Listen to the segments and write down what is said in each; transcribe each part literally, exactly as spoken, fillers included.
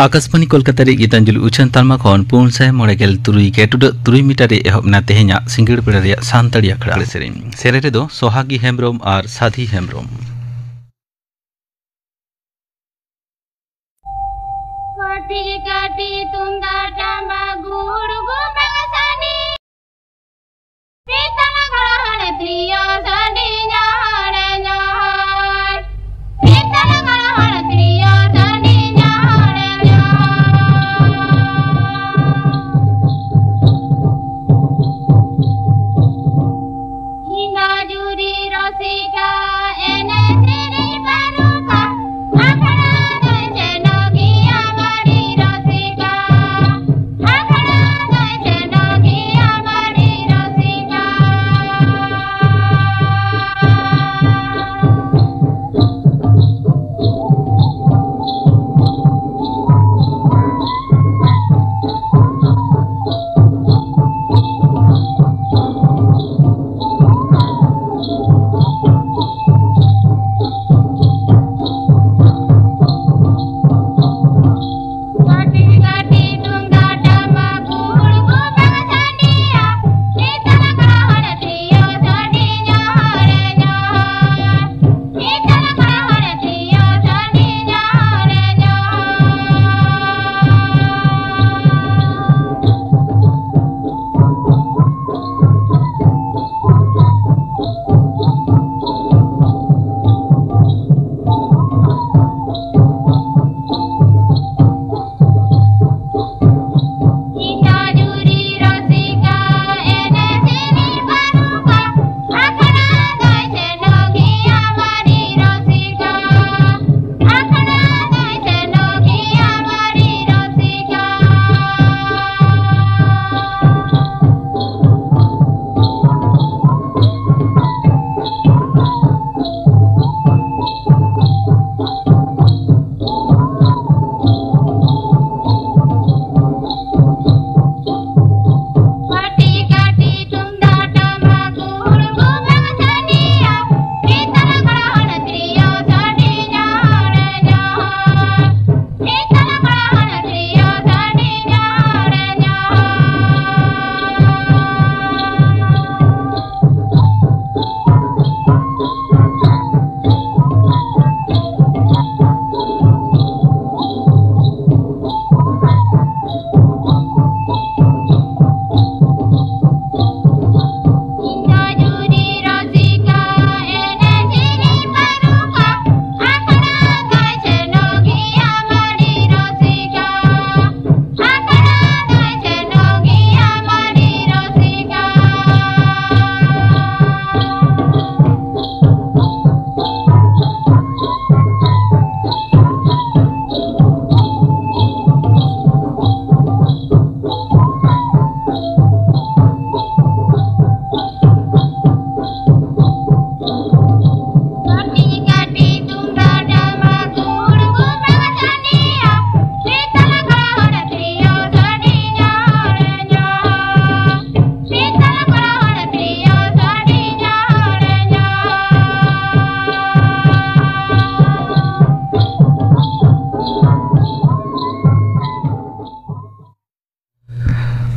ᱟᱠᱟᱥᱵᱟᱱᱤ ᱠᱳᱞᱠᱟᱛᱟ ᱨᱮ ᱜᱤᱛᱟᱧᱡᱚᱞᱤ ᱩᱪᱷᱟᱹᱱ ᱛᱟᱞᱢᱟ ᱠᱷᱚᱱ ᱯᱩᱱ ᱥᱟᱭ ᱢᱚᱬᱮ ᱜᱮᱞ ᱛᱩᱨᱩᱭ ᱜᱮᱴᱩᱰᱟᱹᱜ ᱛᱩᱨᱩᱭ ᱢᱤᱴᱟᱨ ᱨᱮ ᱮᱦᱚᱵ ᱮᱱᱟ ᱛᱮᱦᱮᱧᱟᱜ ᱥᱤᱸᱜᱟᱹᱲ ᱵᱮᱲᱟ ᱨᱮᱭᱟᱜ ᱥᱟᱱᱛᱟᱲᱤ ᱟᱠᱷᱲᱟ ᱥᱮᱨᱮᱧ᱾ ᱥᱮᱨᱮᱧ ᱨᱮᱫᱚ ᱥᱚᱦᱟᱜᱤ ᱦᱮᱢᱵᱽᱨᱚᱢ ᱟᱨ ᱥᱟᱫᱷᱤ ᱦᱮᱢᱵᱽᱨᱚᱢ᱾ ᱠᱟᱹᱴᱤᱡ ᱠᱟᱹᱴᱤᱡ ᱛᱩᱢᱫᱟᱜ ᱴᱟᱢᱟᱠ ᱜᱩᱲ ᱜᱩᱰᱟᱹ ᱥᱟᱰᱮ, ᱯᱤᱛᱟᱹᱞ ᱜᱚᱲᱦᱚᱱ ᱛᱤᱨᱭᱳ ᱥᱟᱰᱮ ᱧᱚᱦᱚᱲ ᱧᱚᱦᱚᱲ, ᱯᱤᱛᱟᱹᱞ ᱜᱚᱲᱦᱚᱱ ᱛᱤᱨᱭᱳ ᱥᱟᱰᱮ ᱧᱚᱦᱚᱲ ᱧᱚᱦᱚᱲ᱾ ᱤᱧ ᱫᱚ ᱡᱩᱨᱤ ᱨᱚᱥᱤᱠᱟ, ᱮᱱᱮᱡ ᱥᱮᱨᱮᱧ ᱯᱟᱹᱨᱩᱠᱷᱟ, ᱟᱠᱷᱲᱟ ᱫᱚᱭ ᱥᱮᱱᱚᱜ ᱜᱮᱭᱟ ᱵᱟᱹᱲᱤ ᱨᱚᱥᱤᱠᱟ, ᱟᱠᱷᱲᱟ ᱫᱚᱭ ᱥᱮᱱᱚᱜ ᱜᱮᱭᱟ ᱵᱟᱹᱲᱤ ᱨᱚᱥᱤᱠᱟ᱾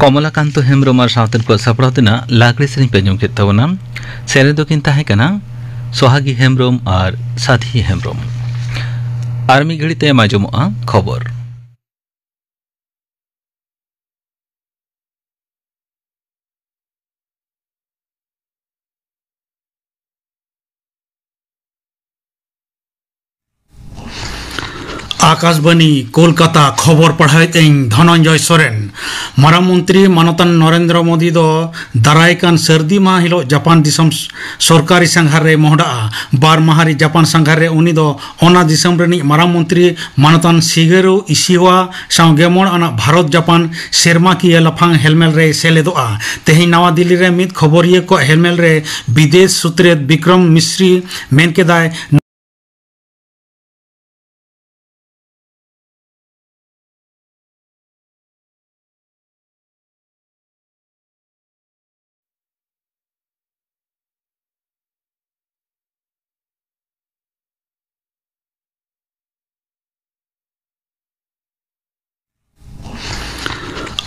ᱠᱚᱢᱚᱞᱟᱠᱟᱱᱛᱚ ᱦᱮᱢᱵᱽᱨᱚᱢ ᱟᱨ ᱥᱟᱶᱛᱮᱱ ᱠᱚᱣᱟᱜ ᱥᱟᱯᱲᱟᱣ ᱛᱮᱱᱟᱜ ᱞᱟᱜᱽᱲᱮ ᱥᱮᱨᱮᱧ ᱯᱮ ᱟᱸᱡᱚᱢ ᱠᱮᱫ ᱛᱟᱵᱚᱱᱟ᱾ ᱥᱮᱨᱮᱧ ᱫᱚᱠᱤᱱ ᱛᱟᱦᱮᱸ ᱠᱟᱱᱟ ᱥᱚᱦᱟᱜᱤ ᱦᱮᱢᱵᱽᱨᱚᱢ ᱟᱨ ᱥᱟᱛᱷᱤ ᱦᱮᱢᱵᱽᱨᱚᱢ᱾ ᱟᱨ ᱢᱤᱫ ᱜᱷᱟᱹᱲᱤᱡ ᱛᱟᱭᱚᱢ ᱟᱸᱡᱚᱢᱚᱜᱼᱟ ᱠᱷᱚᱵᱚᱨ᱾ ᱟᱠᱟᱥᱵᱟᱱᱤ, ᱠᱳᱞᱠᱟᱛᱟ, ᱠᱷᱚᱵᱚᱨ ᱯᱟᱲᱦᱟᱣᱮᱫ ᱟᱹᱧ ᱫᱷᱚᱱᱚᱱᱡᱚᱭ ᱥᱚᱨᱮᱱ᱾ ᱢᱟᱨᱟᱝ ᱢᱚᱱᱛᱨᱤ ᱢᱟᱱᱚᱛᱟᱱ ᱱᱚᱨᱮᱱᱫᱨᱚ ᱢᱳᱫᱤ ᱫᱚ ᱫᱟᱨᱟᱭ ᱠᱟᱱ ᱥᱟᱹᱨᱫᱤ ᱢᱟᱦᱟ ᱦᱤᱞᱳᱜ ᱡᱟᱯᱟᱱ ᱫᱤᱥᱚᱢ ᱥᱚᱨᱠᱟᱨᱤ ᱥᱟᱸᱜᱷᱟᱨ ᱨᱮ ᱢᱚᱦᱰᱟᱜᱼᱟ᱾ ᱵᱟᱨ ᱢᱟᱦᱟ ᱨᱮ ᱡᱟᱯᱟᱱ ᱥᱟᱸᱜᱷᱟᱨ ᱨᱮ ᱩᱱᱤ ᱫᱚ ᱚᱱᱟ ᱫᱤᱥᱚᱢ ᱨᱤᱱᱤᱡ ᱢᱟᱨᱟᱝ ᱢᱚᱱᱛᱨᱤ ᱢᱟᱱᱚᱛᱟᱱ ᱥᱤᱜᱮᱨᱩ ᱤᱥᱤᱣᱟ ᱥᱟᱶ ᱜᱮᱞ ᱢᱚᱬᱮ ᱟᱱᱟᱜ ᱵᱷᱟᱨᱚᱛ ᱡᱟᱯᱟᱱ ᱥᱮᱨᱢᱟᱠᱤᱭᱟᱹ ᱞᱟᱯᱷᱟᱝ ᱦᱮᱞᱢᱮᱞ ᱨᱮᱭ ᱥᱮᱞᱮᱫᱚᱜᱼᱟ᱾ ᱛᱮᱦᱮᱧ ᱱᱟᱣᱟ ᱫᱤᱞᱞᱤ ᱨᱮ ᱢᱤᱫ ᱠᱷᱚᱵᱚᱨᱤᱭᱟᱹ ᱠᱚᱣᱟᱜ ᱦᱮᱞᱢᱮᱞ ᱨᱮ ᱵᱤᱫᱮᱥ ᱥᱩᱛᱨᱮᱛ ᱵᱤᱠᱨᱚᱢ ᱢᱤᱥᱨᱤ ᱢᱮᱱ ᱠᱮᱫᱟᱭ,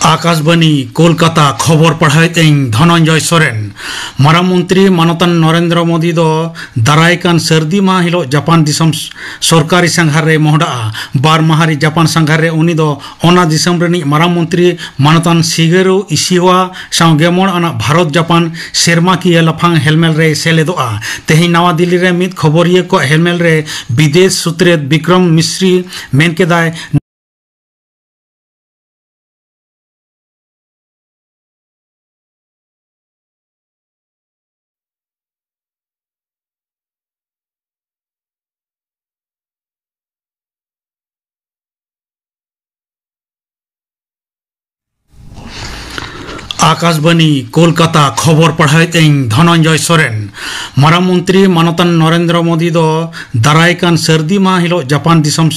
ᱟᱠᱟᱥᱵᱟᱱᱤ, ᱠᱳᱞᱠᱟᱛᱟ, ᱠᱷᱚᱵᱚᱨ ᱯᱟᱲᱦᱟᱣᱮᱫ ᱟᱹᱧ ᱫᱷᱚᱱᱚᱱᱡᱚᱭ ᱥᱚᱨᱮᱱ᱾ ᱢᱟᱨᱟᱝ ᱢᱚᱱᱛᱨᱤ ᱢᱟᱱᱚᱛᱟᱱ ᱱᱚᱨᱮᱱᱫᱨᱚ ᱢᱳᱫᱤ ᱫᱚ ᱫᱟᱨᱟᱭ ᱠᱟᱱ ᱥᱟᱹᱨᱫᱤ ᱢᱟᱦᱟ ᱦᱤᱞᱳᱜ ᱡᱟᱯᱟᱱ ᱫᱤᱥᱚᱢ ᱥᱚᱨᱠᱟᱨᱤ ᱥᱟᱸᱜᱷᱟᱨ ᱨᱮ ᱢᱚᱦᱰᱟᱜᱼᱟ᱾ ᱵᱟᱨ ᱢᱟᱦᱟ ᱨᱮ ᱡᱟᱯᱟᱱ ᱥᱟᱸᱜᱷᱟᱨ ᱨᱮ ᱩᱱᱤ ᱫᱚ ᱚᱱᱟ ᱫᱤᱥᱚᱢ ᱨᱤᱱᱤᱡ ᱢᱟᱨᱟᱝ ᱢᱚᱱᱛᱨᱤ ᱢᱟᱱᱚᱛᱟᱱ ᱥᱤᱜᱮᱨᱩ ᱤᱥᱤᱣᱟ ᱥᱟᱶ ᱜᱮᱞ ᱢᱚᱬᱮ ᱟᱱᱟᱜ ᱵᱷᱟᱨᱚᱛ ᱡᱟᱯᱟᱱ ᱥᱮᱨᱢᱟᱠᱤᱭᱟᱹ ᱞᱟᱯᱷᱟᱝ ᱦᱮᱞᱢᱮᱞ ᱨᱮᱭ ᱥᱮᱞᱮᱫᱚᱜᱼᱟ᱾ ᱛᱮᱦᱮᱧ ᱱᱟᱣᱟ ᱫᱤᱞᱞᱤ ᱨᱮ ᱢᱤᱫ ᱠᱷᱚᱵᱚᱨᱤᱭᱟᱹ ᱠᱚᱣᱟᱜ ᱦᱮᱞᱢᱮᱞ ᱨᱮ ᱵᱤᱫᱮᱥ ᱥᱩᱛᱨᱮᱛ ᱵᱤᱠᱨᱚᱢ ᱢᱤᱥᱨᱤ ᱢᱮᱱ ᱠᱮᱫᱟᱭ, ᱟᱠᱟᱥᱵᱟᱱᱤ, ᱠᱳᱞᱠᱟᱛᱟ, ᱠᱷᱚᱵᱚᱨ ᱯᱟᱲᱦᱟᱣᱮᱫ ᱟᱹᱧ ᱫᱷᱚᱱᱚᱱᱡᱚᱭ ᱥᱚᱨᱮᱱ᱾ ᱢᱟᱨᱟᱝ ᱢᱚᱱᱛᱨᱤ ᱢᱟᱱᱚᱛᱟᱱ ᱱᱚᱨᱮᱱᱫᱨᱚ ᱢᱳᱫᱤ ᱫᱚ ᱫᱟᱨᱟᱭ ᱠᱟᱱ ᱥᱟᱹᱨᱫᱤ ᱢᱟᱦᱟ ᱦᱤᱞᱳᱜ ᱡᱟᱯᱟᱱ ᱫᱤᱥᱚᱢ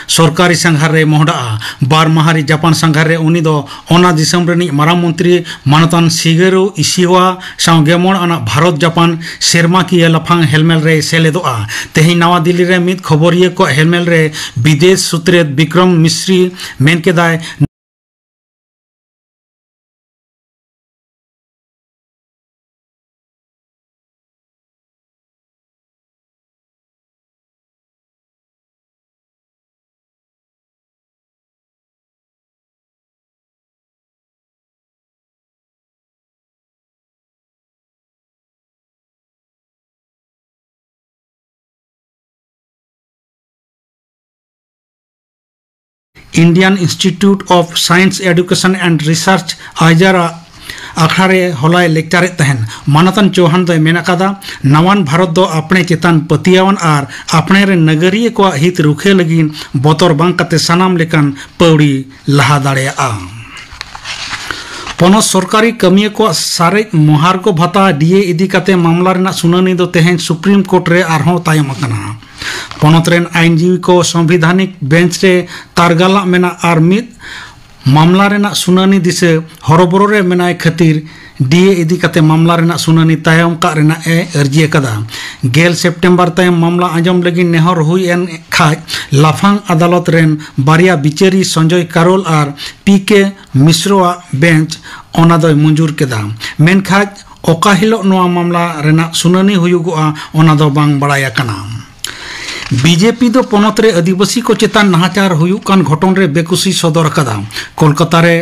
ᱥᱚᱨᱠᱟᱨᱤ ᱥᱟᱸᱜᱷᱟᱨ ᱨᱮ ᱢᱚᱦᱰᱟᱜᱼᱟ᱾ ᱵᱟᱨ ᱢᱟᱦᱟ ᱨᱮ ᱡᱟᱯᱟᱱ ᱥᱟᱸᱜᱷᱟᱨ ᱨᱮ ᱩᱱᱤ ᱫᱚ ᱚᱱᱟ ᱫᱤᱥᱚᱢ ᱨᱤᱱᱤᱡ ᱢᱟᱨᱟᱝ ᱢᱚᱱᱛᱨᱤ ᱢᱟᱱᱚᱛᱟᱱ ᱥᱤᱜᱮᱨᱩ ᱤᱥᱤᱣᱟ ᱥᱟᱶ ᱜᱮᱞ ᱢᱚᱬᱮ ᱟᱱᱟᱜ ᱵᱷᱟᱨᱚᱛ ᱡᱟᱯᱟᱱ ᱥᱮᱨᱢᱟᱠᱤᱭᱟᱹ ᱞᱟᱯᱷᱟᱝ ᱦᱮᱞᱢᱮᱞ ᱨᱮᱭ ᱥᱮᱞᱮᱫᱚᱜᱼᱟ᱾ ᱛᱮᱦᱮᱧ ᱱᱟᱣᱟ ᱫᱤᱞᱞᱤ ᱨᱮ ᱢᱤᱫ ᱠᱷᱚᱵᱚᱨᱤᱭᱟᱹ ᱠᱚᱣᱟᱜ ᱦᱮᱞᱢᱮᱞ ᱨᱮ ᱵᱤᱫᱮᱥ ᱥᱩᱛᱨᱮᱛ ᱵᱤᱠᱨᱚᱢ ᱢᱤᱥᱨᱤ ᱢᱮᱱ ᱠᱮᱫᱟᱭ, Indian Institute of Science Education and Research, ᱟᱭᱡᱟᱨ ᱟᱜ ᱟᱠᱷᱲᱟ ᱨᱮ ᱦᱚᱞᱟᱭ ᱞᱮᱠᱪᱟᱨᱮᱫ ᱛᱟᱦᱮᱱ᱾ ᱢᱟᱱᱚᱛᱟᱱ ᱪᱳᱦᱟᱱ ᱫᱚᱭ ᱢᱮᱱ ᱟᱠᱟᱫᱟ, ᱱᱟᱣᱟᱱ ᱵᱷᱟᱨᱚᱛ ᱫᱚ ᱟᱯᱲᱮ ᱪᱮᱛᱟᱱ ᱯᱟᱹᱛᱭᱟᱹᱣᱟᱱ ᱟᱨ ᱟᱯᱲᱮ ᱨᱮᱱ ᱱᱟᱜᱟᱨᱤᱭᱟᱹ ᱠᱚᱣᱟᱜ ᱦᱤᱛ ᱨᱩᱠᱷᱤᱭᱟᱹ ᱞᱟᱹᱜᱤᱫ ᱵᱚᱛᱚᱨ ᱵᱟᱝ ᱠᱟᱛᱮ ᱥᱟᱱᱟᱢ ᱞᱮᱠᱟᱱ ᱯᱟᱹᱣᱲᱤ ᱞᱟᱦᱟ ᱫᱟᱲᱮᱭᱟᱜᱼᱟ᱾ ᱯᱚᱱᱚᱛ ᱥᱚᱨᱠᱟᱨᱤ ᱠᱟᱹᱢᱤᱭᱟᱹ ᱠᱚᱣᱟᱜ ᱥᱟᱨᱮᱡ ᱢᱚᱦᱟᱨᱜᱚ ᱵᱷᱟᱛᱟ, ᱰᱤ ᱮ, ᱤᱫᱤ ᱠᱟᱛᱮ ᱢᱟᱢᱞᱟ ᱨᱮᱱᱟᱜ ᱥᱩᱱᱟᱹᱱᱤ ᱫᱚ ᱛᱮᱦᱮᱧ ᱥᱩᱯᱨᱤᱢ ᱠᱳᱨᱴ ᱨᱮ ᱟᱨᱦᱚᱸ ᱛᱟᱭᱚᱢ ᱟᱠᱟᱱᱟ᱾ ᱯᱚᱱᱚᱛ ᱨᱮᱱ ᱟᱹᱭᱤᱱᱡᱤᱵᱤ ᱠᱚ ᱥᱚᱝᱵᱤᱫᱷᱟᱱᱤᱠ ᱵᱮᱧᱪ ᱨᱮ ᱛᱟᱨᱜᱟᱞᱟᱜ ᱢᱮᱱᱟᱜ ᱟᱨ ᱢᱤᱫ ᱢᱟᱢᱞᱟ ᱨᱮᱱᱟᱜ ᱥᱩᱱᱟᱹᱱᱤ ᱫᱤᱥᱟᱹ ᱦᱚᱨᱚᱵᱚᱨᱚ ᱨᱮ ᱢᱮᱱᱟᱭ ᱠᱷᱟᱹᱛᱤᱨ ᱰᱤ ᱮ ᱤᱫᱤ ᱠᱟᱛᱮ ᱢᱟᱢᱞᱟ ᱨᱮᱱᱟᱜ ᱥᱩᱱᱟᱹᱱᱤ ᱛᱟᱭᱚᱢ ᱠᱟᱜ ᱨᱮᱱᱟᱜ ᱮ ᱟᱹᱨᱡᱤ ᱟᱠᱟᱫᱟ᱾ ᱜᱮᱞ ᱥᱮᱯᱴᱮᱢᱵᱚᱨ ᱛᱟᱭᱚᱢ ᱢᱟᱢᱞᱟ ᱟᱸᱡᱚᱢ ᱞᱟᱹᱜᱤᱫ ᱱᱮᱦᱚᱨ ᱦᱩᱭ ᱮᱱ ᱠᱷᱟᱡ ᱞᱟᱯᱷᱟᱝ ᱟᱫᱟᱞᱚᱛ ᱨᱮᱱ ᱵᱟᱨᱭᱟ ᱵᱤᱪᱟᱹᱨᱤ ᱥᱚᱧᱡᱚᱭ ᱠᱟᱨᱳᱞ ᱟᱨ ᱯᱤ ᱠᱮ ᱢᱤᱥᱨᱚᱣᱟᱜ ᱵᱮᱧᱪ ᱚᱱᱟ ᱫᱚᱭ ᱢᱚᱧᱡᱩᱨ ᱠᱮᱫᱟ᱾ ᱢᱮᱱᱠᱷᱟᱡ ᱚᱠᱟ ᱦᱤᱞᱳᱜ ᱱᱚᱣᱟ ᱢᱟᱢᱞᱟ ᱨᱮᱱᱟᱜ ᱥᱩᱱᱟᱹᱱᱤ ᱦᱩᱭᱩᱜᱚᱜᱼᱟ, ᱚᱱᱟ ᱫᱚ ᱵᱟᱝ ᱵᱟᱲᱟᱭ ᱟᱠᱟᱱᱟ᱾ ᱵᱤ ᱡᱮ ᱯᱤ ᱫᱚ ᱯᱚᱱᱚᱛ ᱨᱮ ᱟᱹᱫᱤᱵᱟᱹᱥᱤ ᱠᱚ ᱪᱮᱛᱟᱱ ᱱᱟᱦᱟᱪᱟᱨ ᱦᱩᱭᱩᱜ ᱠᱟᱱ ᱜᱷᱚᱴᱚᱱ ᱨᱮ ᱵᱮᱠᱩᱥᱤ ᱥᱚᱫᱚᱨ ᱟᱠᱟᱫᱟ᱾ ᱠᱳᱞᱠᱟᱛᱟ ᱨᱮ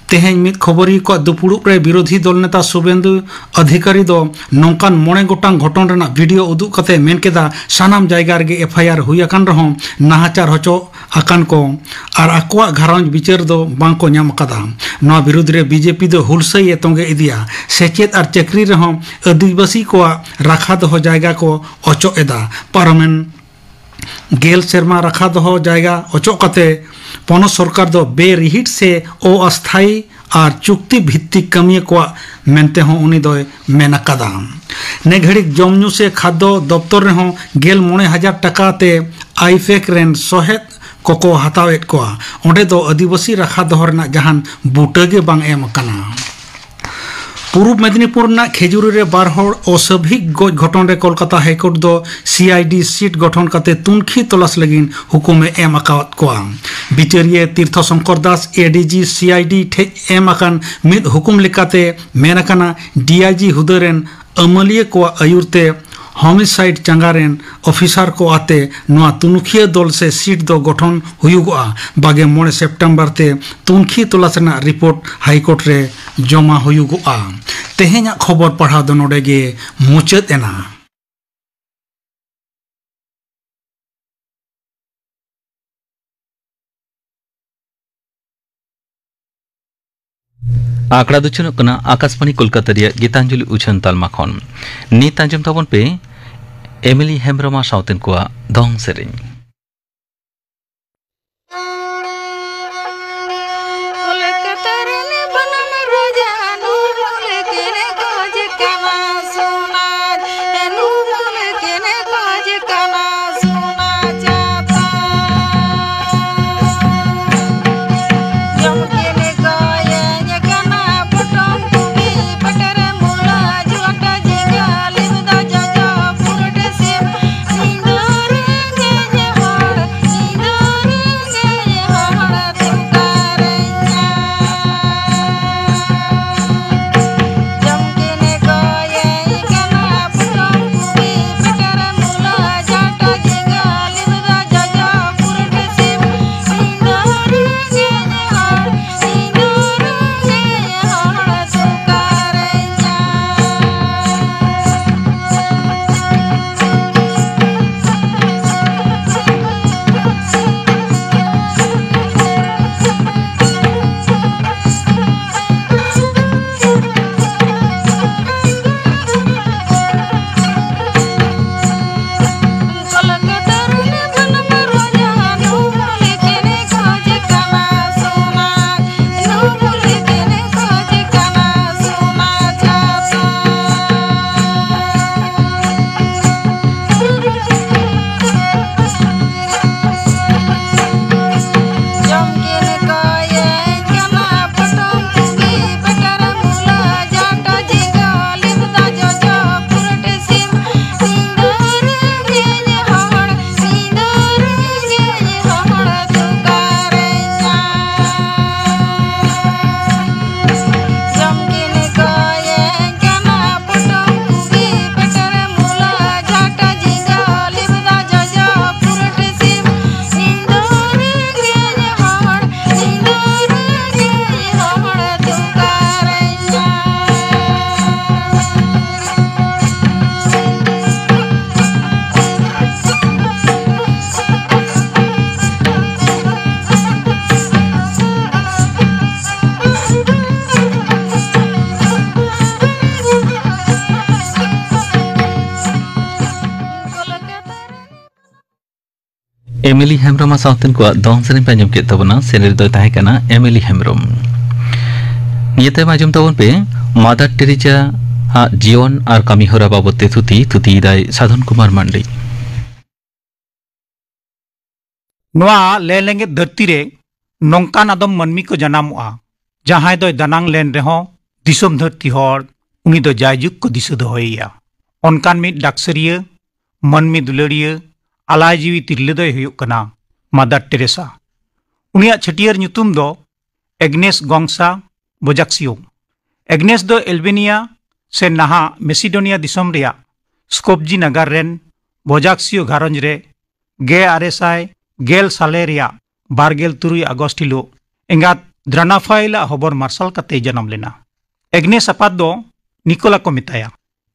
ᱛᱮᱦᱮᱧ ᱢᱤᱫ ᱠᱷᱚᱵᱚᱨᱤᱭᱟᱹ ᱠᱚᱣᱟᱜ ᱫᱩᱯᱩᱲᱩᱵ ᱨᱮ ᱵᱤᱨᱳᱫᱷᱤ ᱫᱚᱞ ᱱᱮᱛᱟ ᱥᱩᱵᱮᱱᱫᱩ ᱚᱫᱷᱤᱠᱟᱨᱤ ᱫᱚ ᱱᱚᱝᱠᱟᱱ ᱢᱚᱬᱮ ᱜᱚᱴᱟᱝ ᱜᱷᱚᱴᱚᱱ ᱨᱮᱱᱟᱜ ᱵᱷᱤᱰᱤᱭᱳ ᱩᱫᱩᱜ ᱠᱟᱛᱮ ᱢᱮᱱ ᱠᱮᱫᱟ, ᱥᱟᱱᱟᱢ ᱡᱟᱭᱜᱟ ᱨᱮᱜᱮ ᱮᱯᱷ ᱟᱭ ᱟᱨ ᱦᱩᱭ ᱟᱠᱟᱱ ᱨᱮᱦᱚᱸ ᱱᱟᱦᱟᱪᱟᱨ ᱦᱚᱪᱚ ᱟᱠᱟᱱ ᱠᱚ ᱟᱨ ᱟᱠᱚᱣᱟᱜ ᱜᱷᱟᱨᱚᱸᱡᱽ ᱵᱤᱪᱟᱹᱨ ᱫᱚ ᱵᱟᱝ ᱠᱚ ᱧᱟᱢ ᱟᱠᱟᱫᱟ᱾ ᱱᱚᱣᱟ ᱵᱤᱨᱩᱫᱽ ᱨᱮ ᱵᱤ ᱡᱮ ᱯᱤ ᱫᱚ ᱦᱩᱞᱥᱟᱹᱭ ᱮ ᱛᱚᱸᱜᱮ ᱤᱫᱤᱭᱟ᱾ ᱥᱮᱪᱮᱫ ᱟᱨ ᱪᱟᱹᱠᱨᱤ ᱨᱮᱦᱚᱸ ᱟᱹᱫᱤᱵᱟᱹᱥᱤ ᱠᱚᱣᱟᱜ ᱨᱟᱠᱷᱟ ᱫᱚᱦᱚ ᱡᱟᱭᱜᱟ ᱠᱚ ᱚᱪᱚᱜ ᱮᱫᱟ᱾ ᱯᱟᱨᱚᱢᱮᱱ ᱜᱮᱞ ᱥᱮᱨᱢᱟ ᱨᱟᱠᱷᱟ ᱫᱚᱦᱚ ᱡᱟᱭᱜᱟ ᱚᱪᱚᱜ ᱠᱟᱛᱮ ᱯᱚᱱᱚᱛ ᱥᱚᱨᱠᱟᱨ ᱫᱚ ᱵᱮᱨᱤᱦᱤᱴ ᱥᱮ ᱚᱥᱛᱷᱟᱭᱤ ᱟᱨ ᱪᱩᱠᱛᱤ ᱵᱷᱤᱛᱛᱤᱠ ᱠᱟᱹᱢᱤᱭᱟᱹ ᱠᱚᱣᱟᱜ ᱢᱮᱱᱛᱮ ᱦᱚᱸ ᱩᱱᱤ ᱫᱚᱭ ᱢᱮᱱ ᱟᱠᱟᱫᱟ᱾ ᱱᱮ ᱜᱷᱟᱹᱲᱤᱡ ᱡᱚᱢ ᱧᱩ ᱥᱮ ᱠᱷᱟᱫᱽᱫᱚ ᱫᱚᱯᱛᱚᱨ ᱨᱮᱦᱚᱸ ᱜᱮᱞ ᱢᱚᱬᱮ ᱦᱟᱡᱟᱨ ᱴᱟᱠᱟ ᱛᱮ ᱟᱭᱯᱮᱠ ᱨᱮᱱ ᱥᱚᱦᱮᱫ ᱠᱚᱠᱚ ᱦᱟᱛᱟᱣᱮᱫ ᱠᱚᱣᱟ᱾ ᱚᱸᱰᱮ ᱫᱚ ᱟᱹᱫᱤᱵᱟᱹᱥᱤ ᱨᱟᱠᱷᱟ ᱫᱚᱦᱚ ᱨᱮᱱᱟᱜ ᱡᱟᱦᱟᱱ ᱵᱩᱴᱟᱹ ᱜᱮ ᱵᱟᱝ ᱮᱢ ᱟᱠᱟᱱᱟ᱾ ᱯᱩᱨᱩᱵ ᱢᱮᱫᱤᱱᱤᱯᱩᱨ ᱨᱮᱱᱟᱜ ᱠᱷᱮᱡᱩᱨᱤ ᱨᱮ ᱵᱟᱨ ᱦᱚᱲ ᱚᱥᱟᱵᱷᱤᱠ ᱜᱚᱡ ᱜᱷᱚᱴᱚᱱ ᱨᱮ ᱠᱳᱞᱠᱟᱛᱟ ᱦᱟᱭᱠᱳᱨᱴ ᱫᱚ ᱥᱤ ᱟᱭ ᱰᱤ ᱥᱤᱴ ᱜᱚᱴᱷᱚᱱ ᱠᱟᱛᱮ ᱛᱩᱱᱠᱷᱤ ᱛᱚᱞᱟᱥ ᱞᱟᱹᱜᱤᱫ ᱦᱩᱠᱩᱢ ᱮ ᱮᱢ ᱟᱠᱟᱣᱟᱫ ᱠᱚᱣᱟ᱾ ᱵᱤᱪᱟᱹᱨᱤᱭᱟᱹ ᱛᱤᱨᱛᱷᱚ ᱥᱚᱝᱠᱚᱨ ᱫᱟᱥ, ᱮ ᱰᱤ ᱡᱤ ᱥᱤ ᱟᱭ ᱰᱤ ᱴᱷᱮᱡ ᱮᱢ ᱟᱠᱟᱱ ᱢᱤᱫ ᱦᱩᱠᱩᱢ ᱞᱮᱠᱟᱛᱮ ᱢᱮᱱ ᱟᱠᱟᱱᱟ, ᱰᱤ ᱟᱭ ᱡᱤ ᱦᱩᱫᱟᱹ ᱨᱮᱱ ᱟᱹᱢᱟᱹᱞᱤᱭᱟᱹ ᱠᱚᱣᱟᱜ ᱟᱹᱭᱩᱨ ᱛᱮ ᱦᱳᱢᱤᱥᱟᱭᱤᱰ ᱪᱟᱸᱜᱟ ᱨᱮᱱ ᱚᱯᱷᱤᱥᱟᱨ ᱠᱚ ᱟᱛᱮ ᱱᱚᱣᱟ ᱛᱩᱱᱩᱠᱷᱤᱭᱟᱹ ᱫᱚᱞ ᱥᱮ ᱥᱤᱴ ᱫᱚ ᱜᱚᱴᱷᱚᱱ ᱦᱩᱭᱩᱜᱚᱜᱼᱟ᱾ ᱵᱟᱜᱮ ᱢᱚᱬᱮ ᱥᱮᱯᱴᱮᱢᱵᱚᱨ ᱛᱮ ᱛᱩᱱᱠᱷᱤ ᱛᱚᱞᱟᱥ ᱨᱮᱱᱟᱜ ᱨᱤᱯᱳᱨᱴ ᱦᱟᱭᱠᱳᱨᱴ ᱨᱮ ᱡᱚᱢᱟ ᱦᱩᱭᱩᱜᱚᱜᱼᱟ᱾ ᱛᱮᱦᱮᱧᱟᱜ ᱠᱷᱚᱵᱚᱨ ᱯᱟᱲᱦᱟᱣ ᱫᱚ ᱱᱚᱰᱮ ᱜᱮ ᱢᱩᱪᱟᱹᱫ ᱮᱱᱟ᱾ ᱟᱠᱷᱲᱟ ᱫᱚ ᱪᱷᱩᱱᱩᱜ ᱠᱟᱱᱟ ᱟᱠᱟᱥᱵᱟᱬᱤ ᱠᱳᱞᱠᱟᱛᱟ ᱨᱮᱭᱟᱜ ᱜᱤᱛᱟᱧᱡᱚᱞᱤ ᱩᱪᱷᱟᱹᱱ ᱛᱟᱞᱢᱟ ᱠᱷᱚᱱ᱾ ᱱᱤᱛ ᱟᱸᱡᱚᱢ ᱛᱟᱵᱚᱱ ᱯᱮ ᱮᱢᱤᱞᱤ ᱦᱮᱢᱵᱨᱚᱢ ᱟᱨ ᱥᱟᱶᱛᱮᱱ ᱠᱚᱣᱟᱜ ᱫᱚᱝ ᱥᱮᱨᱮᱧ᱾ ᱠᱳᱞᱠᱟᱛᱟ ᱨᱮᱱ ᱵᱚᱱᱚᱢ ᱨᱟᱡᱟ ᱱᱩᱨ ᱢᱩᱞᱩᱠ ᱨᱮ ᱜᱚᱡ ᱠᱟᱱᱟ ᱥᱚᱱᱟ, ᱱᱩᱨ ᱢᱩᱞᱩᱠ ᱨᱮ ᱜᱚᱡ ᱠᱟᱱᱟ ᱥᱚᱱᱟ ᱪᱟᱸᱫᱟ᱾ ᱡᱚᱢ ᱠᱮᱱᱮ ᱠᱚᱭᱮᱧ ᱠᱟᱱᱟ ᱯᱚᱴᱚᱢ ᱠᱚᱯᱤ, ᱯᱮᱴᱮᱨ ᱢᱩᱞᱟᱹ, ᱡᱚᱴ ᱡᱷᱤᱸᱜᱟᱹ, ᱞᱤᱢ ᱫᱚ ᱡᱚᱡᱚ, ᱯᱩᱨᱴ ᱥᱤᱢ, ᱥᱤᱸᱫᱩᱨ ᱜᱮ ᱮᱢᱤᱞᱤ ᱦᱮᱢᱵᱨᱚᱢ ᱟᱜ ᱥᱟᱶᱛᱮᱱ ᱠᱚᱣᱟᱜ ᱫᱚᱝ ᱥᱮᱨᱮᱧ ᱯᱮ ᱟᱸᱡᱚᱢ ᱠᱮᱫ ᱛᱟᱵᱚᱱᱟ᱾ ᱥᱮᱨᱮᱧ ᱨᱮᱫᱚᱭ ᱛᱟᱦᱮᱸ ᱠᱟᱱᱟ ᱮᱢᱤᱞᱤ ᱦᱮᱢᱵᱨᱚᱢ᱾ ᱱᱤᱭᱟᱹ ᱛᱟᱭᱚᱢ ᱟᱸᱡᱚᱢ ᱛᱟᱵᱚᱱ ᱯᱮ ᱢᱟᱫᱟᱨ ᱴᱮᱨᱮᱡᱟ ᱟᱜ ᱡᱤᱭᱚᱱ ᱟᱨ ᱠᱟᱹᱢᱤ ᱦᱚᱨᱟ ᱵᱟᱵᱚᱛ ᱛᱮ ᱛᱷᱩᱛᱤ᱾ ᱛᱷᱩᱛᱤᱭᱮᱫᱟᱭ ᱥᱟᱫᱷᱚᱱ ᱠᱩᱢᱟᱨ ᱢᱟᱱᱰᱤ᱾ ᱱᱚᱣᱟ ᱞᱮ ᱞᱮᱸᱜᱮᱫ ᱫᱷᱟᱹᱨᱛᱤ ᱨᱮ ᱱᱚᱝᱠᱟᱱ ᱟᱫᱚᱢ ᱢᱟᱹᱱᱢᱤ ᱠᱚ ᱡᱟᱱᱟᱢᱚᱜᱼᱟ, ᱡᱟᱦᱟᱸᱭ ᱫᱚᱭ ᱫᱟᱱᱟᱝ ᱞᱮᱱ ᱨᱮᱦᱚᱸ ᱫᱤᱥᱚᱢ ᱫᱷᱟᱹᱨᱛᱤ ᱦᱚᱲ ᱩᱱᱤ ᱫᱚ ᱡᱟᱭᱡᱩᱜᱽ ᱠᱚ ᱫᱤᱥᱟᱹ ᱫᱚᱦᱚᱭᱮᱭᱟ᱾ ᱚᱱᱠᱟᱱ ᱢᱤᱫ ᱰᱟᱠᱥᱟᱹᱨᱤᱭᱟᱹ, ᱢᱟᱹᱱᱢᱤ ᱫᱩᱞᱟᱹᱲᱤᱭᱟᱹ, ᱟᱞᱟᱭ ᱡᱤᱣᱤ ᱛᱤᱨᱞᱟᱹ ᱫᱚᱭ ᱦᱩᱭᱩᱜ ᱠᱟᱱᱟ ᱢᱟᱫᱟᱨ ᱴᱮᱨᱮᱥᱟ᱾ ᱩᱱᱤᱭᱟᱜ ᱪᱷᱟᱹᱴᱭᱟᱹᱨ ᱧᱩᱛᱩᱢ ᱫᱚ ᱮᱜᱽᱱᱮᱥ ᱜᱚᱝᱥᱟ ᱵᱚᱡᱟᱠᱥᱤᱭᱳ᱾ ᱮᱜᱽᱱᱮᱥ ᱫᱚ ᱮᱞᱵᱮᱱᱤᱭᱟ ᱥᱮ ᱱᱟᱦᱟᱜ ᱢᱮᱥᱤᱰᱳᱱᱤᱭᱟ ᱫᱤᱥᱚᱢ ᱨᱮᱭᱟᱜ ᱥᱠᱚᱯᱡᱤ ᱱᱟᱜᱟᱨ ᱨᱮᱱ ᱵᱚᱡᱟᱠᱥᱤᱭᱳ ᱜᱷᱟᱨᱚᱸᱡᱽ ᱨᱮ ᱜᱮᱞ ᱟᱨᱮ ᱥᱟᱭ ᱜᱮᱞ ᱥᱟᱞᱮ ᱨᱮᱭᱟᱜ ᱵᱟᱨᱜᱮᱞ ᱛᱩᱨᱩᱭ ᱟᱜᱚᱥᱴ ᱦᱤᱞᱳᱜ ᱮᱸᱜᱟᱛ ᱫᱨᱟᱱᱟᱯᱷᱟᱭᱤᱞ ᱟᱜ ᱦᱚᱵᱚᱨ ᱢᱟᱨᱥᱟᱞ ᱠᱟᱛᱮᱭ ᱡᱟᱱᱟᱢ ᱞᱮᱱᱟ᱾ ᱮᱜᱽᱱᱮᱥ ᱟᱯᱟᱛ ᱫᱚ ᱱᱤᱠᱳᱞᱟ ᱠᱚ ᱢᱮᱛᱟᱭᱟ᱾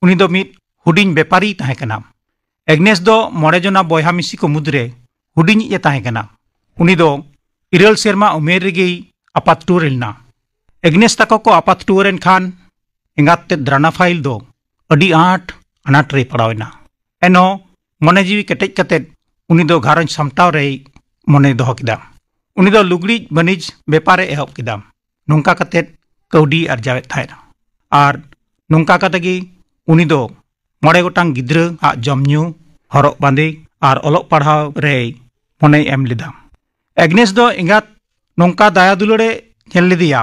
ᱩᱱᱤ ᱫᱚ ᱢᱤᱫ ᱦᱩᱰᱤᱧ ᱵᱮᱯᱟᱨᱤᱭ ᱛᱟᱦᱮᱸ ᱠᱟᱱᱟ᱾ ᱮᱜᱽᱱᱮᱥ ᱫᱚ ᱢᱚᱬᱮ ᱡᱚᱱᱟ ᱵᱚᱭᱦᱟ ᱢᱤᱥᱤ ᱠᱚ ᱢᱩᱫᱽᱨᱮ ᱦᱩᱰᱤᱧᱤᱡ ᱮ ᱛᱟᱦᱮᱸ ᱠᱟᱱᱟ᱾ ᱩᱱᱤ ᱫᱚ ᱤᱨᱟᱹᱞ ᱥᱮᱨᱢᱟ ᱩᱢᱮᱨ ᱨᱮᱜᱮᱭ ᱟᱯᱟᱛ ᱴᱩᱣᱟᱹᱨ ᱞᱮᱱᱟ᱾ ᱮᱜᱽᱱᱮᱥ ᱛᱟᱠᱚ ᱠᱚ ᱟᱯᱟᱛ ᱴᱩᱣᱟᱹᱨ ᱮᱱ ᱠᱷᱟᱱ ᱮᱸᱜᱟᱛ ᱛᱮᱫ ᱫᱨᱟᱱᱟᱯᱷᱟᱭᱤᱞ ᱫᱚ ᱟᱹᱰᱤ ᱟᱸᱴ ᱟᱱᱟᱴ ᱨᱮᱭ ᱯᱟᱲᱟᱣ ᱮᱱᱟ᱾ ᱮᱱᱦᱚᱸ ᱢᱚᱱᱮ ᱡᱤᱣᱤ ᱠᱮᱴᱮᱡ ᱠᱟᱛᱮᱫ ᱩᱱᱤ ᱫᱚ ᱜᱷᱟᱨᱚᱸᱡᱽ ᱥᱟᱢᱴᱟᱣ ᱨᱮᱭ ᱢᱚᱱᱮ ᱫᱚᱦᱚ ᱠᱮᱫᱟ᱾ ᱩᱱᱤ ᱫᱚ ᱞᱩᱜᱽᱲᱤᱡ ᱵᱟᱹᱱᱤᱡᱽ ᱵᱮᱯᱟᱨ ᱮ ᱮᱦᱚᱵ ᱠᱮᱫᱟ᱾ ᱱᱚᱝᱠᱟ ᱠᱟᱛᱮᱫ ᱠᱟᱹᱣᱰᱤ ᱟᱨᱡᱟᱣᱮᱫ ᱛᱟᱦᱮᱸᱫ᱾ ᱟᱨ ᱱᱚᱝᱠᱟ ᱠᱟᱛᱮ ᱜᱮ ᱩᱱᱤ ᱫᱚ ᱢᱚᱬᱮ ᱜᱚᱴᱟᱝ ᱜᱤᱫᱽᱨᱟᱹ ᱟᱜ ᱡᱚᱢ ᱧᱩ, ᱦᱚᱨᱚᱜ ᱵᱟᱸᱫᱮ ᱟᱨ ᱚᱞᱚᱜ ᱯᱟᱲᱦᱟᱣ ᱨᱮᱭ ᱢᱚᱱᱮᱭ ᱮᱢ ᱞᱮᱫᱟ᱾ ᱮᱜᱽᱱᱮᱥ ᱫᱚ ᱮᱸᱜᱟᱛ ᱱᱚᱝᱠᱟ ᱫᱟᱭᱟ ᱫᱩᱞᱟᱹᱲᱮ ᱧᱮᱞ ᱞᱮᱫᱮᱭᱟ,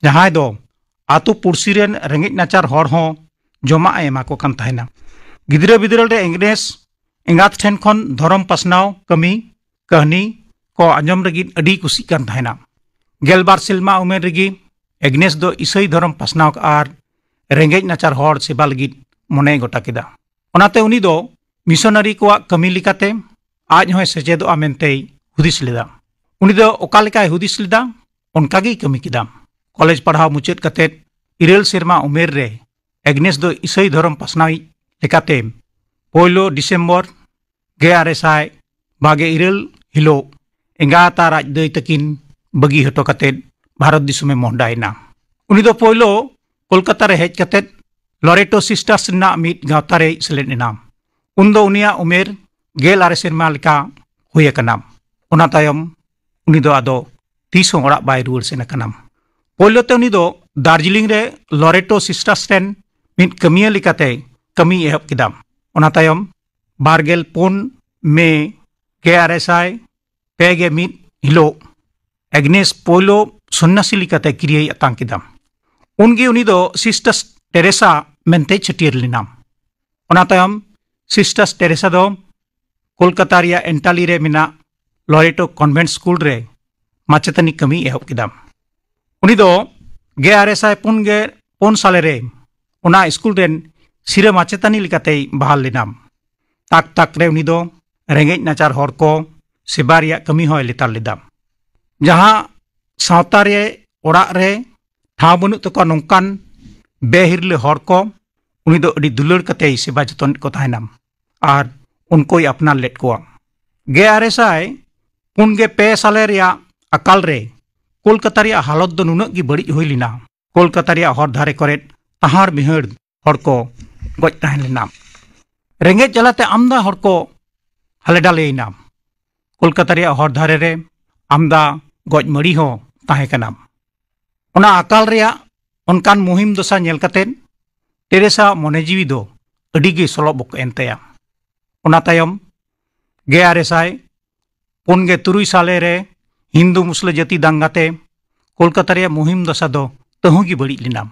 ᱡᱟᱦᱟᱸᱭ ᱫᱚ ᱟᱛᱳ ᱯᱩᱲᱥᱤ ᱨᱮᱱ ᱨᱮᱸᱜᱮᱡ ᱱᱟᱪᱟᱨ ᱦᱚᱲ ᱦᱚᱸ ᱡᱚᱢᱟᱜ ᱮ ᱮᱢᱟ ᱠᱚ ᱠᱟᱱ ᱛᱟᱦᱮᱱᱟ᱾ ᱜᱤᱫᱽᱨᱟᱹ ᱵᱤᱫᱽᱨᱟᱹ ᱨᱮ ᱮᱜᱽᱱᱮᱥ ᱮᱸᱜᱟᱛ ᱴᱷᱮᱱ ᱠᱷᱚᱱ ᱫᱷᱚᱨᱚᱢ ᱯᱟᱥᱱᱟᱣ ᱠᱟᱹᱢᱤ, ᱠᱟᱹᱦᱱᱤ ᱠᱚ ᱟᱸᱡᱚᱢ ᱞᱟᱹᱜᱤᱫ ᱟᱹᱰᱤ ᱠᱩᱥᱤᱜ ᱠᱟᱱ ᱛᱟᱦᱮᱱᱟ᱾ ᱜᱮᱞᱵᱟᱨ ᱥᱮᱨᱢᱟ ᱩᱢᱮᱨ ᱨᱮᱜᱮ ᱮᱜᱽᱱᱮᱥ ᱫᱚ ᱤᱥᱟᱹᱭ ᱫᱷᱚᱨᱚᱢ ᱯᱟᱥᱱᱟᱣ ᱟᱨ ᱨᱮᱸᱜᱮᱡ ᱱᱟᱪᱟᱨ ᱦᱚᱲ ᱥᱮᱵᱟ ᱞᱟᱹᱜᱤᱫ ᱢᱚᱱᱮᱭ ᱜᱚᱴᱟ ᱠᱮᱫᱟ᱾ ᱚᱱᱟᱛᱮ ᱩᱱᱤ ᱫᱚ ᱢᱤᱥᱚᱱᱟᱨᱤ ᱠᱚᱣᱟᱜ ᱠᱟᱹᱢᱤ ᱞᱮᱠᱟᱛᱮ ᱟᱡ ᱦᱚᱸᱭ ᱥᱮᱪᱮᱫᱚᱜᱼᱟ ᱢᱮᱱᱛᱮᱭ ᱦᱩᱫᱤᱥ ᱞᱮᱫᱟ᱾ ᱩᱱᱤ ᱫᱚ ᱚᱠᱟ ᱞᱮᱠᱟᱭ ᱦᱩᱫᱤᱥ ᱞᱮᱫᱟ, ᱚᱱᱠᱟ ᱜᱮᱭ ᱠᱟᱹᱢᱤ ᱠᱮᱫᱟ᱾ ᱠᱚᱞᱮᱡᱽ ᱯᱟᱲᱦᱟᱣ ᱢᱩᱪᱟᱹᱫ ᱠᱟᱛᱮ ᱤᱨᱟᱹᱞ ᱥᱮᱨᱢᱟ ᱩᱢᱮᱨ ᱨᱮ ᱮᱜᱽᱱᱮᱥ ᱫᱚ ᱤᱥᱟᱹᱭ ᱫᱷᱚᱨᱚᱢ ᱯᱟᱥᱱᱟᱣᱤᱡ ᱞᱮᱠᱟᱛᱮ ᱯᱳᱭᱞᱳ ᱰᱤᱥᱮᱢᱵᱚᱨ ᱜᱮᱞ ᱟᱨᱮ ᱥᱟᱭ ᱵᱟᱜᱮ ᱤᱨᱟᱹᱞ ᱦᱤᱞᱳᱜ ᱮᱸᱜᱟᱛ ᱟᱨ ᱟᱡ ᱫᱟᱹᱭ ᱛᱟᱹᱠᱤᱱ ᱵᱟᱹᱜᱤ ᱦᱚᱴᱚ ᱠᱟᱛᱮ ᱵᱷᱟᱨᱚᱛ ᱫᱤᱥᱚᱢᱮ ᱢᱚᱦᱰᱟᱭᱮᱱᱟ᱾ ᱩᱱᱤ ᱫᱚ ᱯᱳᱭᱞᱳ ᱠᱳᱞᱠᱟᱛᱟ ᱨᱮ ᱦᱮᱡ ᱠᱟᱛᱮ ᱞᱚᱨᱮᱴᱳ ᱥᱤᱥᱴᱟᱨᱥ ᱨᱮᱱᱟᱜ ᱢᱤᱫ ᱜᱟᱶᱛᱟ ᱨᱮᱭ ᱥᱮᱞᱮᱫ ᱮᱱᱟ᱾ ᱩᱱ ᱫᱚ ᱩᱱᱤᱭᱟᱜ ᱩᱢᱮᱨ ᱜᱮᱞ ᱟᱨᱮ ᱥᱮᱨᱢᱟ ᱞᱮᱠᱟ ᱦᱩᱭ ᱟᱠᱟᱱᱟ᱾ ᱚᱱᱟ ᱛᱟᱭᱚᱢ ᱩᱱᱤ ᱫᱚ ᱟᱫᱚ ᱛᱤᱥ ᱦᱚᱸ ᱚᱲᱟᱜ ᱵᱟᱭ ᱨᱩᱣᱟᱹᱲ ᱥᱮᱱ ᱟᱠᱟᱱᱟ᱾ ᱯᱳᱭᱞᱳ ᱛᱮ ᱩᱱᱤ ᱫᱚ ᱫᱟᱨᱡᱤᱞᱤᱝ ᱨᱮ ᱞᱚᱨᱮᱴᱳ ᱥᱤᱥᱴᱟᱨᱥ ᱨᱮᱱ ᱢᱤᱫ ᱠᱟᱹᱢᱤᱭᱟᱹ ᱞᱮᱠᱟᱛᱮ ᱠᱟᱹᱢᱤᱭ ᱮᱦᱚᱵ ᱠᱮᱫᱟ᱾ ᱚᱱᱟ ᱛᱟᱭᱚᱢ ᱵᱟᱨᱜᱮᱞ ᱯᱩᱱ ᱢᱮ ᱜᱮ ᱟᱨᱮ ᱥᱟᱭ ᱯᱮ ᱜᱮ ᱢᱤᱫ ᱦᱤᱞᱳᱜ ᱮᱜᱽᱱᱮᱥ ᱯᱳᱭᱞᱳ ᱥᱚᱱᱱᱟᱥᱤ ᱞᱮᱠᱟᱛᱮ ᱠᱤᱨᱭᱟᱹᱭ ᱟᱛᱟᱝ ᱠᱮᱫᱟ᱾ ᱩᱱᱜᱮ ᱩᱱᱤ ᱫᱚ ᱥᱤᱥᱴᱟᱨᱥ ᱴᱮᱨᱮᱥᱟ ᱢᱮᱱᱛᱮ ᱪᱷᱟᱹᱴᱭᱟᱹᱨ ᱞᱮᱱᱟ᱾ ᱚᱱᱟ ᱛᱟᱭᱚᱢ ᱥᱤᱥᱴᱟᱨᱥ ᱴᱮᱨᱮᱥᱟ ᱫᱚ ᱠᱳᱞᱠᱟᱛᱟ ᱨᱮᱭᱟᱜ ᱮᱱᱴᱟᱞᱤ ᱨᱮ ᱢᱮᱱᱟᱜ ᱞᱚᱨᱮᱴᱳ ᱠᱚᱱᱵᱷᱮᱱᱴ ᱥᱠᱩᱞ ᱨᱮ ᱢᱟᱪᱮᱛᱟᱹᱱᱤ ᱠᱟᱹᱢᱤᱭ ᱮᱦᱚᱵ ᱠᱮᱫᱟ᱾ ᱩᱱᱤ ᱫᱚ ᱜᱮ ᱟᱨᱮ ᱥᱟᱭ ᱯᱩᱱ ᱜᱮ ᱯᱩᱱ ᱥᱟᱞᱮ ᱨᱮ ᱚᱱᱟ ᱥᱠᱩᱞ ᱨᱮᱱ ᱥᱤᱨᱟᱹ ᱢᱟᱪᱮᱛᱟᱹᱱᱤ ᱞᱮᱠᱟᱛᱮᱭ ᱵᱟᱦᱟᱞ ᱞᱮᱱᱟ᱾ ᱛᱟᱠ ᱛᱟᱠ ᱨᱮ ᱩᱱᱤ ᱫᱚ ᱨᱮᱸᱜᱮᱡ ᱱᱟᱪᱟᱨ ᱦᱚᱲ ᱠᱚ ᱥᱮᱵᱟ ᱨᱮᱭᱟᱜ ᱠᱟᱹᱢᱤ ᱦᱚᱸᱭ ᱞᱮᱛᱟᱲ ᱞᱮᱫᱟ᱾ ᱡᱟᱦᱟᱸ ᱥᱟᱶᱛᱟ ᱨᱮ ᱚᱲᱟᱜ ᱨᱮ ᱴᱷᱟᱶ ᱵᱟᱹᱱᱩᱜ ᱛᱟᱠᱚᱣᱟ ᱱᱚᱝᱠᱟᱱ ᱵᱮᱦᱤᱨᱞᱟᱹ ᱦᱚᱲ ᱠᱚ ᱩᱱᱤ ᱫᱚ ᱟᱹᱰᱤ ᱫᱩᱞᱟᱹᱲ ᱠᱟᱛᱮᱭ ᱥᱮᱵᱟ ᱡᱚᱛᱚᱱᱮᱫ ᱠᱚ ᱛᱟᱦᱮᱱᱟ ᱟᱨ ᱩᱱᱠᱩᱭ ᱟᱯᱱᱟᱨ ᱞᱮᱫ ᱠᱚᱣᱟ᱾ ᱜᱮ ᱟᱨᱮ ᱥᱟᱭ ᱯᱩᱱ ᱜᱮ ᱯᱮ ᱥᱟᱞᱮ ᱨᱮᱭᱟᱜ ᱟᱠᱟᱞ ᱨᱮ ᱠᱳᱞᱠᱟᱛᱟ ᱨᱮᱭᱟᱜ ᱦᱟᱞᱚᱛ ᱫᱚ ᱱᱩᱱᱟᱹᱜ ᱜᱮ ᱵᱟᱹᱲᱤᱡ ᱦᱩᱭ ᱞᱮᱱᱟ᱾ ᱠᱳᱞᱠᱟᱛᱟ ᱨᱮᱭᱟᱜ ᱦᱚᱨ ᱫᱷᱟᱨᱮ ᱠᱚᱨᱮᱫ ᱛᱟᱦᱟᱲ ᱵᱤᱦᱟᱹᱲ ᱦᱚᱲ ᱠᱚ ᱜᱚᱡ ᱛᱟᱦᱮᱸ ᱞᱮᱱᱟ᱾ ᱨᱮᱸᱜᱮᱡ ᱡᱟᱞᱟᱛᱮ ᱟᱢᱫᱟ ᱦᱚᱲ ᱠᱚ ᱦᱟᱞᱮ ᱰᱟᱞᱮᱭᱮᱱᱟ᱾ ᱠᱳᱞᱠᱟᱛᱟ ᱨᱮᱭᱟᱜ ᱦᱚᱨ ᱫᱷᱟᱨᱮ ᱨᱮ ᱟᱢᱫᱟ ᱜᱚᱡ ᱢᱟᱹᱲᱤ ᱦᱚᱸ ᱛᱟᱦᱮᱸ ᱠᱟᱱᱟ᱾ ᱚᱱᱟ ᱟᱠᱟᱞ ᱨᱮᱭᱟᱜ ᱚᱱᱠᱟᱱ ᱢᱩᱦᱤᱢ ᱫᱚᱥᱟ ᱧᱮᱞ ᱠᱟᱛᱮ ᱴᱮᱨᱮᱥᱟ ᱢᱚᱱᱮ ᱡᱤᱣᱤ ᱫᱚ ᱟᱹᱰᱤ ᱜᱮ ᱥᱚᱞᱚᱵᱚᱜ ᱮᱱ ᱛᱟᱭᱟ᱾ ᱚᱱᱟ ᱛᱟᱭᱚᱢ ᱜᱮ ᱟᱨᱮ ᱥᱟᱭ ᱯᱩᱱ ᱜᱮ ᱛᱩᱨᱩᱭ ᱥᱟᱞᱮ ᱨᱮ ᱦᱤᱱᱫᱩ ᱢᱩᱥᱞᱟᱹ ᱡᱟᱹᱛᱤ ᱫᱟᱝᱜᱟ ᱛᱮ ᱠᱳᱞᱠᱟᱛᱟ ᱨᱮᱭᱟᱜ ᱢᱩᱦᱤᱢ ᱫᱚᱥᱟ ᱫᱚ ᱛᱟᱹᱦᱩ ᱜᱮ ᱵᱟᱹᱲᱤᱡ ᱞᱮᱱᱟ᱾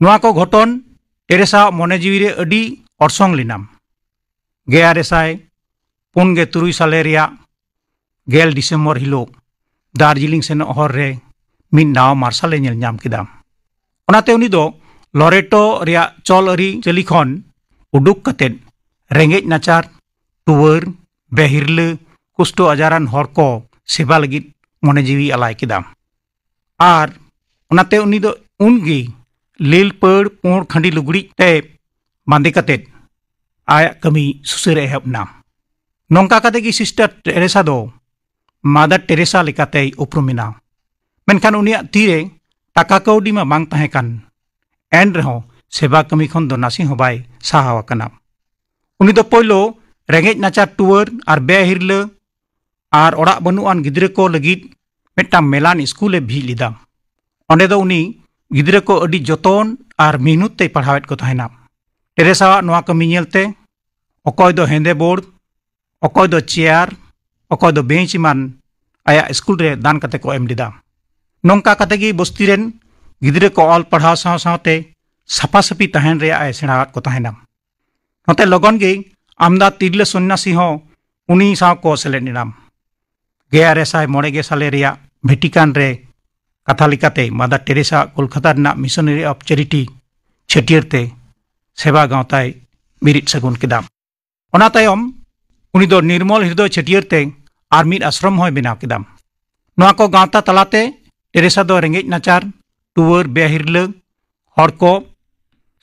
ᱱᱚᱣᱟ ᱠᱚ ᱜᱷᱚᱴᱚᱱ ᱴᱮᱨᱮᱥᱟ ᱟᱜ ᱢᱚᱱᱮ ᱡᱤᱣᱤ ᱨᱮ ᱟᱹᱰᱤ ᱚᱨᱥᱚᱝ ᱞᱮᱱᱟ᱾ ᱜᱮ ᱟᱨᱮ ᱥᱟᱭ ᱯᱩᱱ ᱜᱮ ᱛᱩᱨᱩᱭ ᱥᱟᱞᱮ ᱨᱮᱭᱟᱜ ᱜᱮᱞ ᱰᱤᱥᱮᱢᱵᱚᱨ ᱦᱤᱞᱳᱜ ᱫᱟᱨᱡᱤᱞᱤᱝ ᱥᱮᱱᱚᱜ ᱦᱚᱨ ᱨᱮ ᱢᱤᱫ ᱱᱟᱣᱟ ᱢᱟᱨᱥᱟᱞ ᱮ ᱧᱮᱞ ᱧᱟᱢ ᱠᱮᱫᱟ᱾ ᱚᱱᱟᱛᱮ ᱩᱱᱤ ᱫᱚ ᱞᱚᱨᱮᱴᱳ ᱨᱮᱭᱟᱜ ᱪᱚᱞ ᱟᱹᱨᱤ ᱪᱟᱹᱞᱤ ᱠᱷᱚᱱ ᱩᱰᱩᱠ ᱠᱟᱛᱮ ᱨᱮᱸᱜᱮᱡ ᱱᱟᱪᱟᱨ, ᱴᱩᱣᱟᱹᱨ, ᱵᱮᱦᱤᱨᱞᱟᱹ, ᱠᱩᱥᱴᱚ ᱟᱡᱟᱨᱟᱱ ᱦᱚᱲ ᱠᱚ ᱥᱮᱵᱟ ᱞᱟᱹᱜᱤᱫ ᱢᱚᱱᱮ ᱡᱤᱣᱤ ᱟᱞᱟᱭ ᱠᱮᱫᱟ᱾ ᱟᱨ ᱚᱱᱟᱛᱮ ᱩᱱᱤ ᱫᱚ ᱩᱱᱜᱮ ᱞᱤᱞ ᱯᱟᱹᱲ ᱯᱩᱸᱲ ᱠᱷᱟᱸᱰᱤ ᱞᱩᱜᱽᱲᱤᱡ ᱛᱮ ᱵᱟᱸᱫᱮ ᱠᱟᱛᱮ ᱟᱭᱟᱜ ᱠᱟᱹᱢᱤ ᱥᱩᱥᱟᱹᱨ ᱮ ᱮᱦᱚᱵ ᱮᱱᱟ᱾ ᱱᱚᱝᱠᱟ ᱠᱟᱛᱮ ᱜᱮ ᱥᱤᱥᱴᱟᱨ ᱴᱮᱨᱮᱥᱟ ᱫᱚ ᱢᱟᱫᱟᱨ ᱴᱮᱨᱮᱥᱟ ᱞᱮᱠᱟᱛᱮᱭ ᱩᱯᱨᱩᱢ ᱮᱱᱟ᱾ ᱢᱮᱱᱠᱷᱟᱱ ᱩᱱᱤᱭᱟᱜ ᱛᱤᱨᱮ ᱴᱟᱠᱟ ᱠᱟᱹᱣᱰᱤ ᱢᱟ ᱵᱟᱝ ᱛᱟᱦᱮᱸ ᱠᱟᱱ, ᱮᱱ ᱨᱮᱦᱚᱸ ᱥᱮᱵᱟ ᱠᱟᱹᱢᱤ ᱠᱷᱚᱱ ᱫᱚ ᱱᱟᱥᱮ ᱦᱚᱸ ᱵᱟᱭ ᱥᱟᱦᱟᱣ ᱟᱠᱟᱱᱟ᱾ ᱩᱱᱤ ᱫᱚ ᱯᱳᱭᱞᱳ ᱨᱮᱸᱜᱮᱡ ᱱᱟᱪᱟᱨ ᱴᱩᱣᱟᱹᱨ ᱟᱨ ᱵᱮᱦᱤᱨᱞᱟᱹ ᱟᱨ ᱚᱲᱟᱜ ᱵᱟᱹᱱᱩᱜ ᱟᱱ ᱜᱤᱫᱽᱨᱟᱹ ᱠᱚ ᱞᱟᱹᱜᱤᱫ ᱢᱤᱫᱴᱟᱝ ᱢᱮᱞᱟᱱ ᱥᱠᱩᱞ ᱮ ᱵᱷᱤᱡ ᱞᱮᱫᱟ᱾ ᱚᱸᱰᱮ ᱫᱚ ᱩᱱᱤ ᱜᱤᱫᱽᱨᱟᱹ ᱠᱚ ᱟᱹᱰᱤ ᱡᱚᱛᱚᱱ ᱟᱨ ᱢᱤᱦᱱᱩᱛ ᱛᱮᱭ ᱯᱟᱲᱦᱟᱣᱮᱫ ᱠᱚ ᱛᱟᱦᱮᱱᱟ᱾ ᱴᱮᱨᱮᱥᱟᱣᱟᱜ ᱱᱚᱣᱟ ᱠᱟᱹᱢᱤ ᱧᱮᱞᱛᱮ ᱚᱠᱚᱭ ᱫᱚ ᱦᱮᱸᱫᱮ ᱵᱳᱨᱰ, ᱚᱠᱚᱭ ᱫᱚ ᱪᱮᱭᱟᱨ, ᱚᱠᱚᱭ ᱫᱚ ᱵᱮᱧᱪ ᱮᱢᱟᱱ ᱟᱭᱟᱜ ᱥᱠᱩᱞ ᱨᱮ ᱫᱟᱱ ᱠᱟᱛᱮ ᱠᱚ ᱮᱢ ᱞᱮᱫᱟ᱾ ᱱᱚᱝᱠᱟ ᱠᱟᱛᱮ ᱜᱮ ᱵᱚᱥᱛᱤ ᱨᱮᱱ ᱜᱤᱫᱽᱨᱟᱹ ᱠᱚ ᱚᱞ ᱯᱟᱲᱦᱟᱣ ᱥᱟᱶ ᱥᱟᱶᱛᱮ ᱥᱟᱯᱷᱟ ᱥᱟᱹᱯᱷᱤ ᱛᱟᱦᱮᱱ ᱨᱮᱭᱟᱜ ᱮ ᱥᱮᱬᱟᱣᱟᱫ ᱠᱚ ᱛᱟᱦᱮᱱᱟ᱾ ᱱᱚᱛᱮ ᱞᱚᱜᱚᱱ ᱜᱮ ᱟᱢᱫᱟ ᱛᱤᱨᱞᱟᱹ ᱥᱚᱱᱱᱟᱥᱤ ᱦᱚᱸ ᱩᱱᱤ ᱥᱟᱶ ᱠᱚ ᱥᱮᱞᱮᱫ ᱮᱱᱟ᱾ ᱜᱮᱞ ᱟᱨᱮ ᱥᱟᱭ ᱢᱚᱬᱮ ᱜᱮᱞ ᱥᱟᱞᱮ ᱨᱮᱭᱟᱜ ᱵᱷᱮᱴᱤᱠᱟᱱ ᱨᱮ ᱠᱟᱛᱷᱟ ᱞᱮᱠᱟᱛᱮ, ᱢᱟᱫᱟᱨ ᱴᱮᱨᱮᱥᱟ ᱠᱳᱞᱠᱟᱛᱟ ᱨᱮᱱᱟᱜ ᱢᱤᱥᱚᱱᱟᱨᱤ ᱚᱯ ᱪᱮᱨᱤᱴᱤ ᱪᱷᱟᱹᱴᱭᱟᱹᱨ ᱛᱮ ᱥᱮᱵᱟ ᱜᱟᱶᱛᱟᱭ ᱵᱤᱨᱤᱫ ᱥᱟᱹᱜᱩᱱ ᱠᱮᱫᱟ᱾ ᱚᱱᱟ ᱛᱟᱭᱚᱢ ᱩᱱᱤ ᱫᱚ ᱱᱤᱨᱢᱚᱞ ᱦᱨᱤᱫᱚᱭ ᱪᱷᱟᱹᱴᱭᱟᱹᱨ ᱛᱮ ᱟᱨ ᱢᱤᱫ ᱟᱥᱨᱚᱢ ᱦᱚᱸᱭ ᱵᱮᱱᱟᱣ ᱠᱮᱫᱟ᱾ ᱱᱚᱣᱟ ᱠᱚ ᱜᱟᱶᱛᱟ ᱛᱟᱞᱟᱛᱮ ᱴᱮᱨᱮᱥᱟ ᱫᱚ ᱨᱮᱸᱜᱮᱡ ᱱᱟᱪᱟᱨ, ᱴᱩᱣᱟᱹᱨ, ᱵᱮᱦᱤᱨᱞᱟᱹ ᱦᱚᱲ ᱠᱚ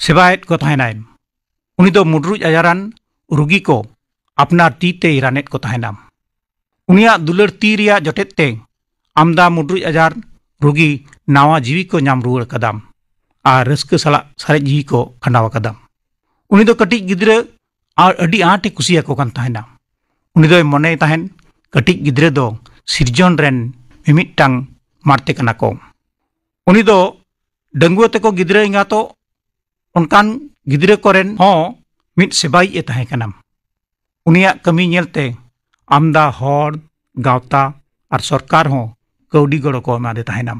ᱥᱮᱵᱟᱭᱮᱫ ᱠᱚ ᱛᱟᱦᱮᱱᱟᱭ᱾ ᱩᱱᱤ ᱫᱚ ᱢᱩᱰᱨᱩᱡ ᱟᱡᱟᱨᱟᱱ ᱨᱩᱜᱤ ᱠᱚ ᱟᱯᱱᱟᱨ ᱛᱤ ᱛᱮᱭ ᱨᱟᱱᱮᱫ ᱠᱚ ᱛᱟᱦᱮᱱᱟ᱾ ᱩᱱᱤᱭᱟᱜ ᱫᱩᱞᱟᱹᱲ ᱛᱤ ᱨᱮᱭᱟᱜ ᱡᱚᱴᱮᱫ ᱛᱮ ᱟᱢᱫᱟ ᱢᱩᱰᱨᱩᱡ ᱟᱡᱟᱨ ᱨᱩᱜᱤ ᱱᱟᱣᱟ ᱡᱤᱣᱤ ᱠᱚ ᱧᱟᱢ ᱨᱩᱣᱟᱹᱲ ᱟᱠᱟᱫᱟ ᱟᱨ ᱨᱟᱹᱥᱠᱟᱹ ᱥᱟᱞᱟᱜ ᱥᱟᱨᱮᱡ ᱡᱤᱣᱤ ᱠᱚ ᱠᱷᱟᱸᱰᱟᱣ ᱟᱠᱟᱫᱟ᱾ ᱩᱱᱤ ᱫᱚ ᱠᱟᱹᱴᱤᱡ ᱜᱤᱫᱽᱨᱟᱹ ᱟᱨ ᱟᱹᱰᱤ ᱟᱸᱴ ᱮ ᱠᱩᱥᱤᱭᱟᱠᱚ ᱠᱟᱱ ᱛᱟᱦᱮᱱᱟ᱾ ᱩᱱᱤ ᱫᱚᱭ ᱢᱚᱱᱮᱭ ᱛᱟᱦᱮᱱ ᱠᱟᱹᱴᱤᱡ ᱜᱤᱫᱽᱨᱟᱹ ᱫᱚ ᱥᱤᱨᱡᱚᱱ ᱨᱮᱱ ᱢᱤᱢᱤᱫᱴᱟᱝ ᱢᱟᱬᱛᱮ ᱠᱟᱱᱟ ᱠᱚ᱾ ᱩᱱᱤ ᱫᱚ ᱰᱟᱺᱜᱩᱣᱟᱹ ᱛᱮᱠᱚ ᱜᱤᱫᱽᱨᱟᱹ ᱮᱸᱜᱟᱛᱚᱜ ᱚᱱᱠᱟᱱ ᱜᱤᱫᱽᱨᱟᱹ ᱠᱚᱨᱮᱱ ᱦᱚᱸ ᱢᱤᱫ ᱥᱮᱵᱟᱭᱤᱡ ᱮ ᱛᱟᱦᱮᱸ ᱠᱟᱱᱟ᱾ ᱩᱱᱤᱭᱟᱜ ᱠᱟᱹᱢᱤ ᱧᱮᱞᱛᱮ ᱟᱢᱫᱟ ᱦᱚᱲ, ᱜᱟᱶᱛᱟ ᱟᱨ ᱥᱚᱨᱠᱟᱨ ᱦᱚᱸ ᱠᱟᱹᱣᱰᱤ ᱜᱚᱲᱚ ᱠᱚ ᱮᱢᱟᱫᱮ ᱛᱟᱦᱮᱱᱟ᱾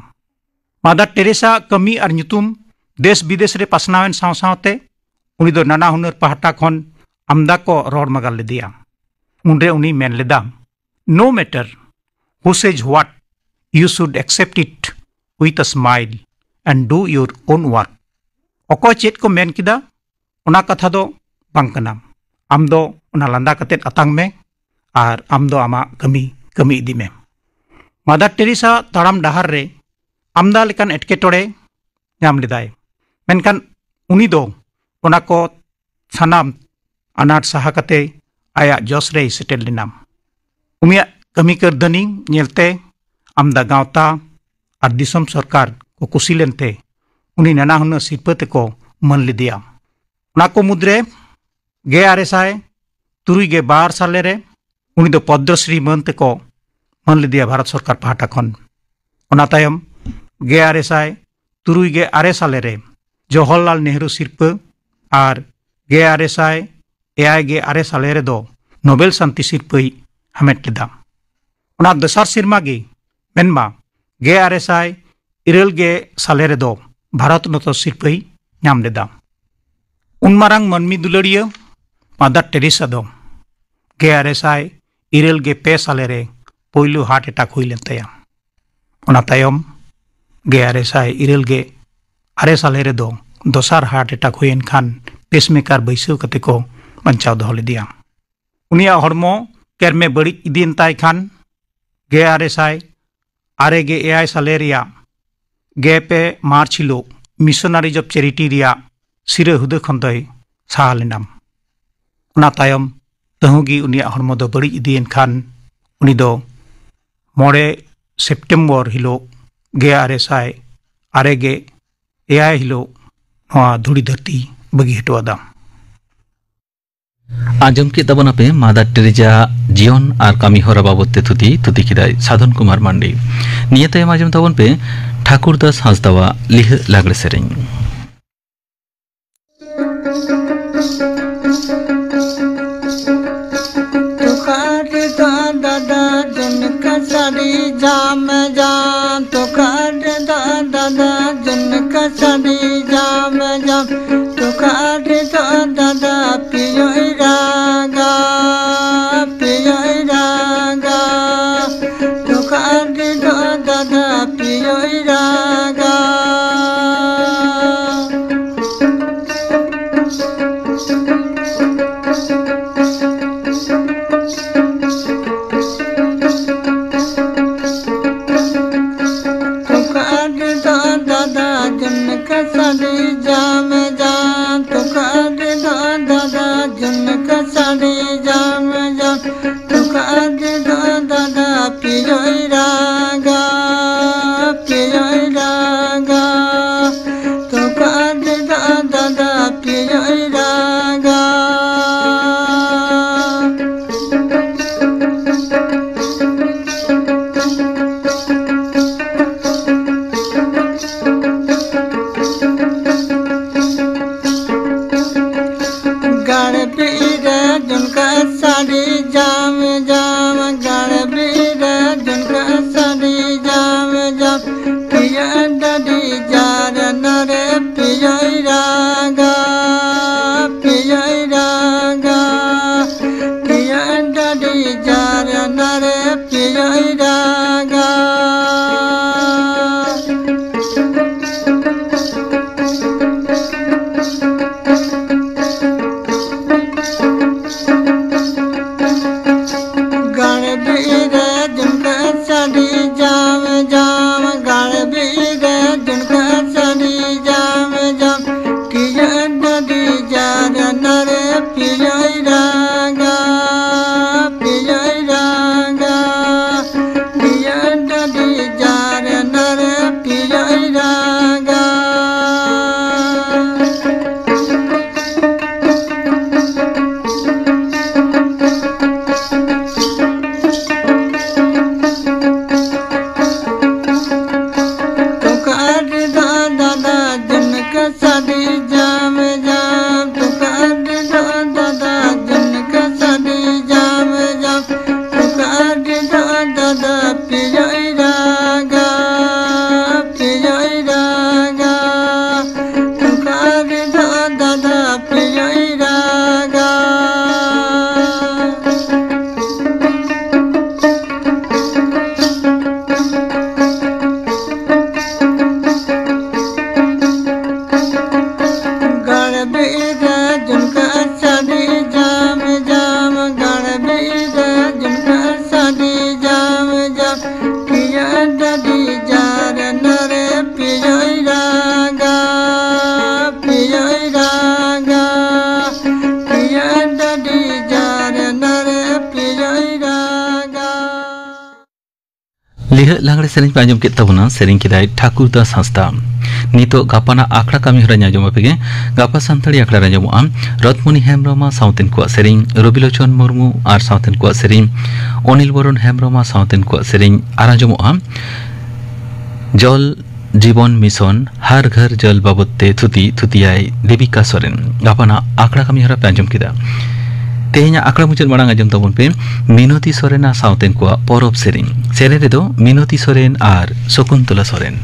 ᱢᱟᱫᱟᱨ ᱴᱮᱨᱮᱥᱟ ᱟᱜ ᱠᱟᱹᱢᱤ ᱟᱨ ᱧᱩᱛᱩᱢ ᱫᱮᱥ ᱵᱤᱫᱮᱥ ᱨᱮ ᱯᱟᱥᱱᱟᱣᱮᱱ ᱥᱟᱶ ᱥᱟᱶᱛᱮ ᱩᱱᱤ ᱫᱚ ᱱᱟᱱᱟ ᱦᱩᱱᱟᱹᱨ ᱯᱟᱦᱴᱟ ᱠᱷᱚᱱ ᱟᱢᱫᱟ ᱠᱚ ᱨᱚᱲ ᱢᱟᱜᱟᱞ ᱞᱮᱫᱮᱭᱟ᱾ ᱩᱱᱨᱮ ᱩᱱᱤ ᱢᱮᱱ ᱞᱮᱫᱟ, "No matter who says what, you should accept it with a smile and do your own work." ᱚᱠᱚᱭ ᱪᱮᱫ ᱠᱚ ᱢᱮᱱ ᱠᱮᱫᱟ, ᱚᱱᱟ ᱠᱟᱛᱷᱟ ᱫᱚ ᱵᱟᱝ ᱠᱟᱱᱟ᱾ ᱟᱢ ᱫᱚ ᱚᱱᱟ ᱞᱟᱸᱫᱟ ᱠᱟᱛᱮᱫ ᱟᱛᱟᱝ ᱢᱮ ᱟᱨ ᱟᱢ ᱫᱚ ᱟᱢᱟᱜ ᱠᱟᱹᱢᱤ ᱠᱟᱹᱢᱤ ᱤᱫᱤ ᱢᱮ᱾ ᱢᱟᱫᱟᱨ ᱴᱮᱨᱮᱥᱟ ᱛᱟᱲᱟᱢ ᱰᱟᱦᱟᱨ ᱨᱮ ᱟᱢᱫᱟ ᱞᱮᱠᱟᱱ ᱮᱴᱠᱮᱴᱚᱬᱮ ᱧᱟᱢ ᱞᱮᱫᱟᱭ, ᱢᱮᱱᱠᱷᱟᱱ ᱩᱱᱤ ᱫᱚ ᱚᱱᱟ ᱠᱚ ᱥᱟᱱᱟᱢ ᱟᱱᱟᱴ ᱥᱟᱦᱟ ᱠᱟᱛᱮ ᱟᱭᱟᱜ ᱡᱚᱥ ᱨᱮᱭ ᱥᱮᱴᱮᱨ ᱞᱮᱱᱟ᱾ ᱩᱱᱤᱭᱟᱜ ᱠᱟᱹᱢᱤ ᱠᱟᱹᱨᱫᱷᱟᱹᱱᱤ ᱧᱮᱞᱛᱮ ᱟᱢᱫᱟ ᱜᱟᱶᱛᱟ ᱟᱨ ᱫᱤᱥᱚᱢ ᱥᱚᱨᱠᱟᱨ ᱠᱚ ᱠᱩᱥᱤ ᱞᱮᱱᱛᱮ ᱩᱱᱤ ᱱᱟᱱᱟ ᱦᱩᱱᱟᱹᱨ ᱥᱤᱨᱯᱟᱹ ᱛᱮᱠᱚ ᱢᱟᱹᱱ ᱞᱮᱫᱮᱭᱟ᱾ ᱚᱱᱟ ᱠᱚ ᱢᱩᱫᱽᱨᱮ ᱜᱮᱞ ᱟᱨᱮ ᱥᱟᱭ ᱛᱩᱨᱩᱭ ᱜᱮᱞ ᱵᱟᱨ ᱥᱟᱞᱮ ᱨᱮ ᱩᱱᱤ ᱫᱚ ᱯᱚᱫᱽᱢᱚᱥᱨᱤ ᱢᱟᱹᱱ ᱛᱮᱠᱚ ᱢᱟᱹᱱ ᱞᱮᱫᱮᱭᱟ ᱵᱷᱟᱨᱚᱛ ᱥᱚᱨᱠᱟᱨ ᱯᱟᱦᱴᱟ ᱠᱷᱚᱱ᱾ ᱚᱱᱟ ᱛᱟᱭᱚᱢ ᱜᱮᱞ ᱟᱨᱮ ᱥᱟᱭ ᱛᱩᱨᱩᱭ ᱜᱮᱞ ᱟᱨᱮ ᱥᱟᱞᱮ ᱨᱮ ᱡᱚᱣᱟᱦᱚᱨᱞᱟᱞ ᱱᱮᱦᱨᱩ ᱥᱤᱨᱯᱟᱹ ᱟᱨ ᱜᱮᱞ ᱟᱨᱮ ᱥᱟᱭ ᱮᱭᱟᱭ ᱜᱮᱞ ᱟᱨᱮ ᱥᱟᱞᱮ ᱨᱮᱫᱚ ᱱᱳᱵᱮᱞ ᱥᱟᱱᱛᱤ ᱥᱤᱨᱯᱟᱹᱭ ᱦᱟᱢᱮᱴ ᱞᱮᱫᱟ᱾ ᱚᱱᱟ ᱫᱚᱥᱟᱨ ᱥᱮᱨᱢᱟ ᱜᱮ, ᱢᱮᱱᱢᱟ ᱜᱮᱞ ᱟᱨᱮ ᱥᱟᱭ ᱤᱨᱟᱹᱞ ᱜᱮᱞ ᱥᱟᱞᱮ ᱨᱮᱫᱚ ᱵᱷᱟᱨᱚᱛ ᱨᱚᱛᱱᱚ ᱥᱤᱨᱯᱟᱹᱭ ᱧᱟᱢ ᱞᱮᱫᱟ᱾ ᱩᱱ ᱢᱟᱨᱟᱝ ᱢᱟᱹᱱᱢᱤ ᱫᱩᱞᱟᱹᱲᱤᱭᱟᱹ ᱢᱟᱫᱟᱨ ᱴᱮᱨᱮᱥᱟ ᱫᱚ ᱜᱮᱞ ᱟᱨᱮ ᱥᱟᱭ ᱤᱨᱟᱹᱞ ᱜᱮᱞ ᱯᱮ ᱥᱟᱞᱮ ᱨᱮ ᱯᱳᱭᱞᱳ ᱦᱟᱨᱴ ᱮᱴᱟᱠ ᱦᱩᱭ ᱞᱮᱱ ᱛᱟᱭᱟ᱾ ᱚᱱᱟ ᱛᱟᱭᱚᱢ ᱜᱮᱞ ᱟᱨᱮ ᱥᱟᱭ ᱤᱨᱟᱹᱞ ᱜᱮᱞ ᱟᱨᱮ ᱥᱟᱞᱮ ᱨᱮᱫᱚ ᱫᱚᱥᱟᱨ ᱦᱟᱨᱴ ᱮᱴᱟᱠ ᱦᱩᱭᱮᱱ ᱠᱷᱟᱱ ᱯᱮᱥᱢᱮᱠᱟᱨ ᱵᱟᱹᱭᱥᱟᱹᱣ ᱠᱟᱛᱮ ᱠᱚ ᱵᱟᱧᱪᱟᱣ ᱫᱚᱦᱚ ᱞᱮᱫᱮᱭᱟ᱾ ᱩᱱᱤᱭᱟᱜ ᱦᱚᱲᱢᱚ ᱠᱮᱨᱢᱮ ᱵᱟᱹᱲᱤᱡ ᱤᱫᱤᱭᱮᱱ ᱛᱟᱭ ᱠᱷᱟᱱ ᱜᱮᱞ ᱟᱨᱮ ᱥᱟᱭ ᱟᱨᱮ ᱜᱮᱞ ᱮᱭᱟᱭ ᱥᱟᱞᱮ ᱨᱮᱭᱟᱜ ᱜᱮᱞ ᱯᱮ ᱢᱟᱨᱪ ᱦᱤᱞᱳᱜ Missionaries of Charity ᱨᱮᱭᱟᱜ ᱥᱤᱨᱟᱹ ᱦᱩᱫᱟᱹ ᱠᱷᱚᱱ ᱫᱚᱭ ᱥᱟᱦᱟ ᱞᱮᱱᱟ᱾ ᱚᱱᱟ ᱛᱟᱭᱚᱢ ᱛᱟᱹᱦᱩ ᱜᱮ ᱩᱱᱤᱭᱟᱜ ᱦᱚᱲᱢᱚ ᱫᱚ ᱵᱟᱹᱲᱤᱡ ᱤᱫᱤᱭᱮᱱ ᱠᱷᱟᱱ ᱩᱱᱤ ᱫᱚ ᱢᱚᱬᱮ ᱥᱮᱯᱴᱮᱢᱵᱚᱨ ᱦᱤᱞᱳᱜ ᱜᱮᱞ ᱟᱨᱮ ᱥᱟᱭ ᱟᱨᱮ ᱜᱮᱞ ᱮᱭᱟᱭ ᱦᱤᱞᱳᱜ ᱱᱚᱣᱟ ᱫᱷᱩᱲᱤ ᱫᱷᱟᱹᱨᱛᱤ ᱵᱟᱹᱜᱤ ᱦᱚᱴᱚ ᱟᱫᱟ᱾ ᱟᱸᱡᱚᱢ ᱠᱮᱫ ᱛᱟᱵᱚᱱᱟᱯᱮ ᱢᱟᱫᱟᱨ ᱴᱮᱨᱮᱡᱟ ᱡᱤᱭᱚᱱ ᱟᱨ ᱠᱟᱹᱢᱤ ᱦᱚᱨᱟ ᱵᱟᱵᱚᱛ ᱛᱮ ᱛᱷᱩᱛᱤ, ᱛᱷᱩᱛᱤ ᱠᱮᱫᱟᱭ ᱥᱟᱫᱷᱚᱱ ᱠᱩᱢᱟᱨ ᱢᱟᱱᱰᱤ᱾ ᱱᱤᱭᱟᱹ ᱛᱟᱭᱚᱢ ᱟᱸᱡᱚᱢ ᱛᱟᱵᱚᱱ ᱯᱮ ᱴᱷᱟᱠᱩᱨ ᱫᱟᱥ ᱦᱟᱸᱥᱫᱟᱣᱟᱜ ᱞᱤᱦᱟᱹ ᱞᱟᱜᱽᱲᱮ ᱥᱮᱨᱮᱧ᱾ ᱛᱩᱠᱷᱟᱨ ᱫᱚ ᱫᱟᱫᱟ ᱡᱚᱱ ᱠᱟᱥᱟᱨᱤ ᱡᱟᱢ ᱡᱟᱢ, ᱛᱩᱠᱷᱟᱨ ᱫᱚ ᱫᱟᱫᱟ ᱡᱚᱱ ᱠᱟᱥᱟᱨᱤ ᱡᱟᱢ ᱡᱟᱢ, ᱛᱩᱠᱷᱟᱨ ᱫᱚ ᱫᱟᱫᱟ ᱯᱤᱭᱳᱭ ᱨᱟᱜᱟ, ᱯᱤᱭᱳᱭ ᱨᱟᱜᱟ, ᱛᱩᱠᱷᱟᱨ ᱫᱚ ᱫᱟᱫᱟ ᱯᱤᱭᱳᱭ ᱨᱟᱜᱟ᱾ ᱛᱩᱠᱷᱟᱨ ᱫᱚ ᱫᱟᱫᱟ ᱡᱚᱱ ᱠᱟᱥᱟᱨᱤ ᱡᱟᱢ ᱡᱟᱢ, ᱛᱩᱠᱷᱟᱨ ᱫᱚ ᱫᱟᱫᱟ ᱡᱚᱱ ᱠᱟᱥᱟᱨᱤ ᱡᱟᱢ ᱡᱟᱢ, ᱛᱩᱠᱷᱟᱨ ᱫᱚ ᱫᱟᱫᱟ ᱯᱤᱭᱳᱭ ᱨᱟᱜᱟ, ᱯᱤᱭᱳᱭ ᱨᱟᱜᱟ, ᱛᱩᱠᱷᱟᱨ ᱫᱚ ᱫᱟᱫᱟ ᱯᱤᱭᱳᱭ ᱨᱟᱜᱟ᱾ ᱨᱮ ᱡᱚᱱᱠᱟ ᱥᱟᱹᱰᱤ ᱡᱟᱢ ᱡᱟᱢ, ᱜᱟᱲ ᱵᱤᱨ ᱨᱮ ᱡᱚᱱᱠᱟ ᱥᱟᱹᱰᱤ ᱡᱟᱢ ᱡᱟᱢ, ᱯᱤᱭᱟᱹ ᱰᱟᱹᱰᱤ ᱡᱟᱨ ᱱᱟᱨᱮ ᱯᱤᱭᱟᱹᱭ ᱨᱟᱜᱟ, ᱯᱤᱭᱟᱹᱭ ᱨᱟᱜᱟ, ᱯᱤᱭᱟᱹ ᱰᱟᱹᱰᱤ ᱡᱟᱨ ᱱᱟᱨᱮ ᱯᱤᱭᱟᱹᱭ ᱨᱟᱜᱟ᱾ ᱜᱟᱲ ᱵᱤᱨ ᱨᱮ ᱡᱚᱱᱠᱟ ᱥᱟᱹᱰᱤ ᱡᱟᱢ ᱡᱟᱢ, ᱜᱟᱲ ᱵᱤᱨ ᱨᱮ ᱡᱚᱱᱠᱟ ᱥᱟᱹᱰᱤ ᱡᱟᱢ ᱡᱟᱢ, ᱯᱤᱭᱟᱹ ᱰᱟᱹᱰᱤ ᱡᱟᱨ ᱱᱟᱨᱮ ᱯᱤᱭᱟᱹᱭ ᱨᱟᱜᱟ, ᱯᱤᱭᱟᱹᱭ ᱨᱟᱜᱟ, ᱯᱤᱭᱟᱹ ᱰᱟᱹᱰᱤ ᱡᱟᱨ ᱱᱟᱨᱮ ᱯᱤᱭᱟᱹᱭ ᱨᱟᱜᱟ᱾ ᱛᱚᱠᱟᱨ ᱫᱚ ᱫᱟᱫᱟ ᱡᱚᱱᱠᱟ ᱥᱟᱹᱰᱤ ᱡᱟᱢ ᱡᱟᱢ, ᱛᱚᱠᱟᱨ ᱫᱚ ᱫᱟᱫᱟ ᱡᱚᱱᱠᱟ ᱥᱟᱹᱰᱤ ᱡᱟᱢ ᱡᱟᱢ, ᱛᱚᱠᱟᱨ ᱫᱚ ᱫᱟᱫᱟ ᱯᱤᱭᱟᱹᱭ ᱨᱟᱜᱟ, ᱯᱤᱭᱟᱹᱭ ᱨᱟᱜᱟ, ᱛᱚᱠᱟᱨ ᱫᱚ ᱫᱟᱫᱟ ᱯᱤᱭᱟᱹᱭ ᱨᱟᱜᱟ᱾ ᱜᱟᱲ ᱵᱤᱨ ᱨᱮ ᱡᱚᱱᱠᱟ ᱥᱟᱹᱰᱤ ᱡᱟᱢ ᱡᱟᱢ, ᱜᱟᱲ ᱵᱤᱨ ᱨᱮ ᱡᱚᱱᱠᱟ ᱥᱟᱹᱰᱤ ᱡᱟᱢ ᱡᱟᱢ, ᱯᱤᱭᱟᱹ ᱰᱟᱹᱰᱤ ᱡᱟᱨ ᱱᱟᱨᱮ ᱯᱤᱭᱟᱹᱭ ᱨᱟᱜᱟ, ᱯᱤᱭᱟᱹᱭ ᱨᱟᱜᱟ, ᱯᱤᱭᱟᱹ ᱰᱟᱹᱰᱤ ᱡᱟᱨ ᱱᱟᱨᱮ ᱯᱤᱭᱟᱹᱭ ᱨᱟᱜᱟ᱾ ᱞᱤᱦᱟᱹᱜ ᱞᱟᱜᱽᱲᱮ ᱥᱮᱨᱮᱧ ᱯᱮ ᱟᱸᱡᱚᱢ ᱠᱮᱫ ᱛᱟᱵᱚᱱᱟ, ᱥᱮᱨᱮᱧ ᱠᱮᱫᱟᱭ ᱴᱷᱟᱠᱩᱨ ᱫᱟᱥ ᱦᱟᱸᱥᱫᱟ᱾ ᱱᱤᱛᱚᱜ ᱜᱟᱯᱟᱱᱟᱜ ᱟᱠᱷᱲᱟ ᱠᱟᱹᱢᱤ ᱦᱚᱨᱟ ᱟᱸᱡᱚᱢ ᱟᱯᱮ ᱜᱮ᱾ ᱜᱟᱯᱟ ᱥᱟᱱᱛᱟᱲᱤ ᱟᱠᱷᱲᱟ ᱨᱮ ᱟᱸᱡᱚᱢᱚᱜᱼᱟ ᱨᱚᱛᱢᱚᱱᱤ ᱦᱮᱢᱵᱨᱚᱢ ᱟᱨ ᱥᱟᱶᱛᱮᱱ ᱠᱚᱣᱟᱜ ᱥᱮᱨᱮᱧ, ᱨᱚᱵᱤᱞᱳᱪᱚᱱ ᱢᱩᱨᱢᱩ ᱟᱨ ᱥᱟᱶᱛᱮᱱ ᱠᱚᱣᱟᱜ ᱥᱮᱨᱮᱧ, ᱚᱱᱤᱞ ᱵᱚᱨᱚᱱ ᱦᱮᱢᱵᱨᱚᱢ ᱟᱨ ᱥᱟᱶᱛᱮᱱ ᱠᱚᱣᱟᱜ ᱥᱮᱨᱮᱧ, ᱟᱨ ᱟᱸᱡᱚᱢᱚᱜᱼᱟ ᱡᱚᱞ ᱡᱤᱵᱚᱱ ᱢᱤᱥᱚᱱ ᱦᱟᱨ ᱜᱷᱟᱨ ᱡᱚᱞ ᱵᱟᱵᱚᱫ ᱛᱮ ᱛᱷᱩᱛᱤ, ᱛᱷᱩᱛᱤᱭᱟᱭ ᱫᱮᱵᱤᱠᱟ ᱥᱚᱨᱮᱱ᱾ ᱜᱟᱯᱟᱱᱟᱜ ᱟᱠᱷᱲᱟ ᱠᱟᱹᱢᱤ ᱦᱚᱨᱟ ᱯᱮ ᱟᱸᱡᱚᱢ ᱠᱮᱫᱟ᱾ ᱛᱮᱦᱮᱧᱟᱜ ᱟᱠᱷᱲᱟ ᱢᱩᱪᱟᱹᱫ ᱢᱟᱲᱟᱝ ᱟᱸᱡᱚᱢ ᱛᱟᱵᱚᱱ ᱯᱮ ᱢᱤᱱᱚᱛᱤ ᱥᱚᱨᱮᱱ ᱟᱨ ᱥᱟᱶᱛᱮᱱ ᱠᱚᱣᱟᱜ ᱯᱚᱨᱚᱵᱽ ᱥᱮᱨᱮᱧ᱾ ᱥᱮᱨᱮᱧ ᱨᱮᱫᱚ ᱢᱤᱱᱚᱛᱤ ᱥᱚᱨᱮᱱ ᱟᱨ ᱥᱚᱠᱩᱱᱛᱚᱞᱟ ᱥᱚᱨᱮᱱ᱾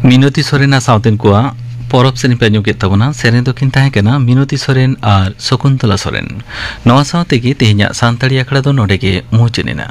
ᱢᱤᱱᱚᱛᱤ ᱥᱚᱨᱮᱱᱟᱜ ᱥᱟᱶᱛᱮᱱ ᱠᱚᱣᱟᱜ ᱯᱚᱨᱚᱵᱽ ᱥᱮᱨᱮᱧ ᱯᱮ ᱟᱸᱡᱚᱢ ᱠᱮᱫ ᱛᱟᱵᱚᱱᱟ᱾ ᱥᱮᱨᱮᱧ ᱫᱚᱠᱤᱱ ᱛᱟᱦᱮᱸ ᱠᱟᱱᱟ ᱢᱤᱱᱚᱛᱤ ᱥᱚᱨᱮᱱ ᱟᱨ ᱥᱚᱠᱩᱱᱛᱚᱞᱟ ᱥᱚᱨᱮᱱ᱾ ᱱᱚᱣᱟ ᱥᱟᱶ ᱛᱮᱜᱮ ᱛᱮᱦᱮᱧᱟᱜ ᱥᱟᱱᱛᱟᱲᱤ ᱟᱠᱷᱲᱟ ᱫᱚ ᱱᱚᱰᱮ ᱜᱮ ᱢᱩᱪᱟᱹᱫ ᱮᱱᱟ᱾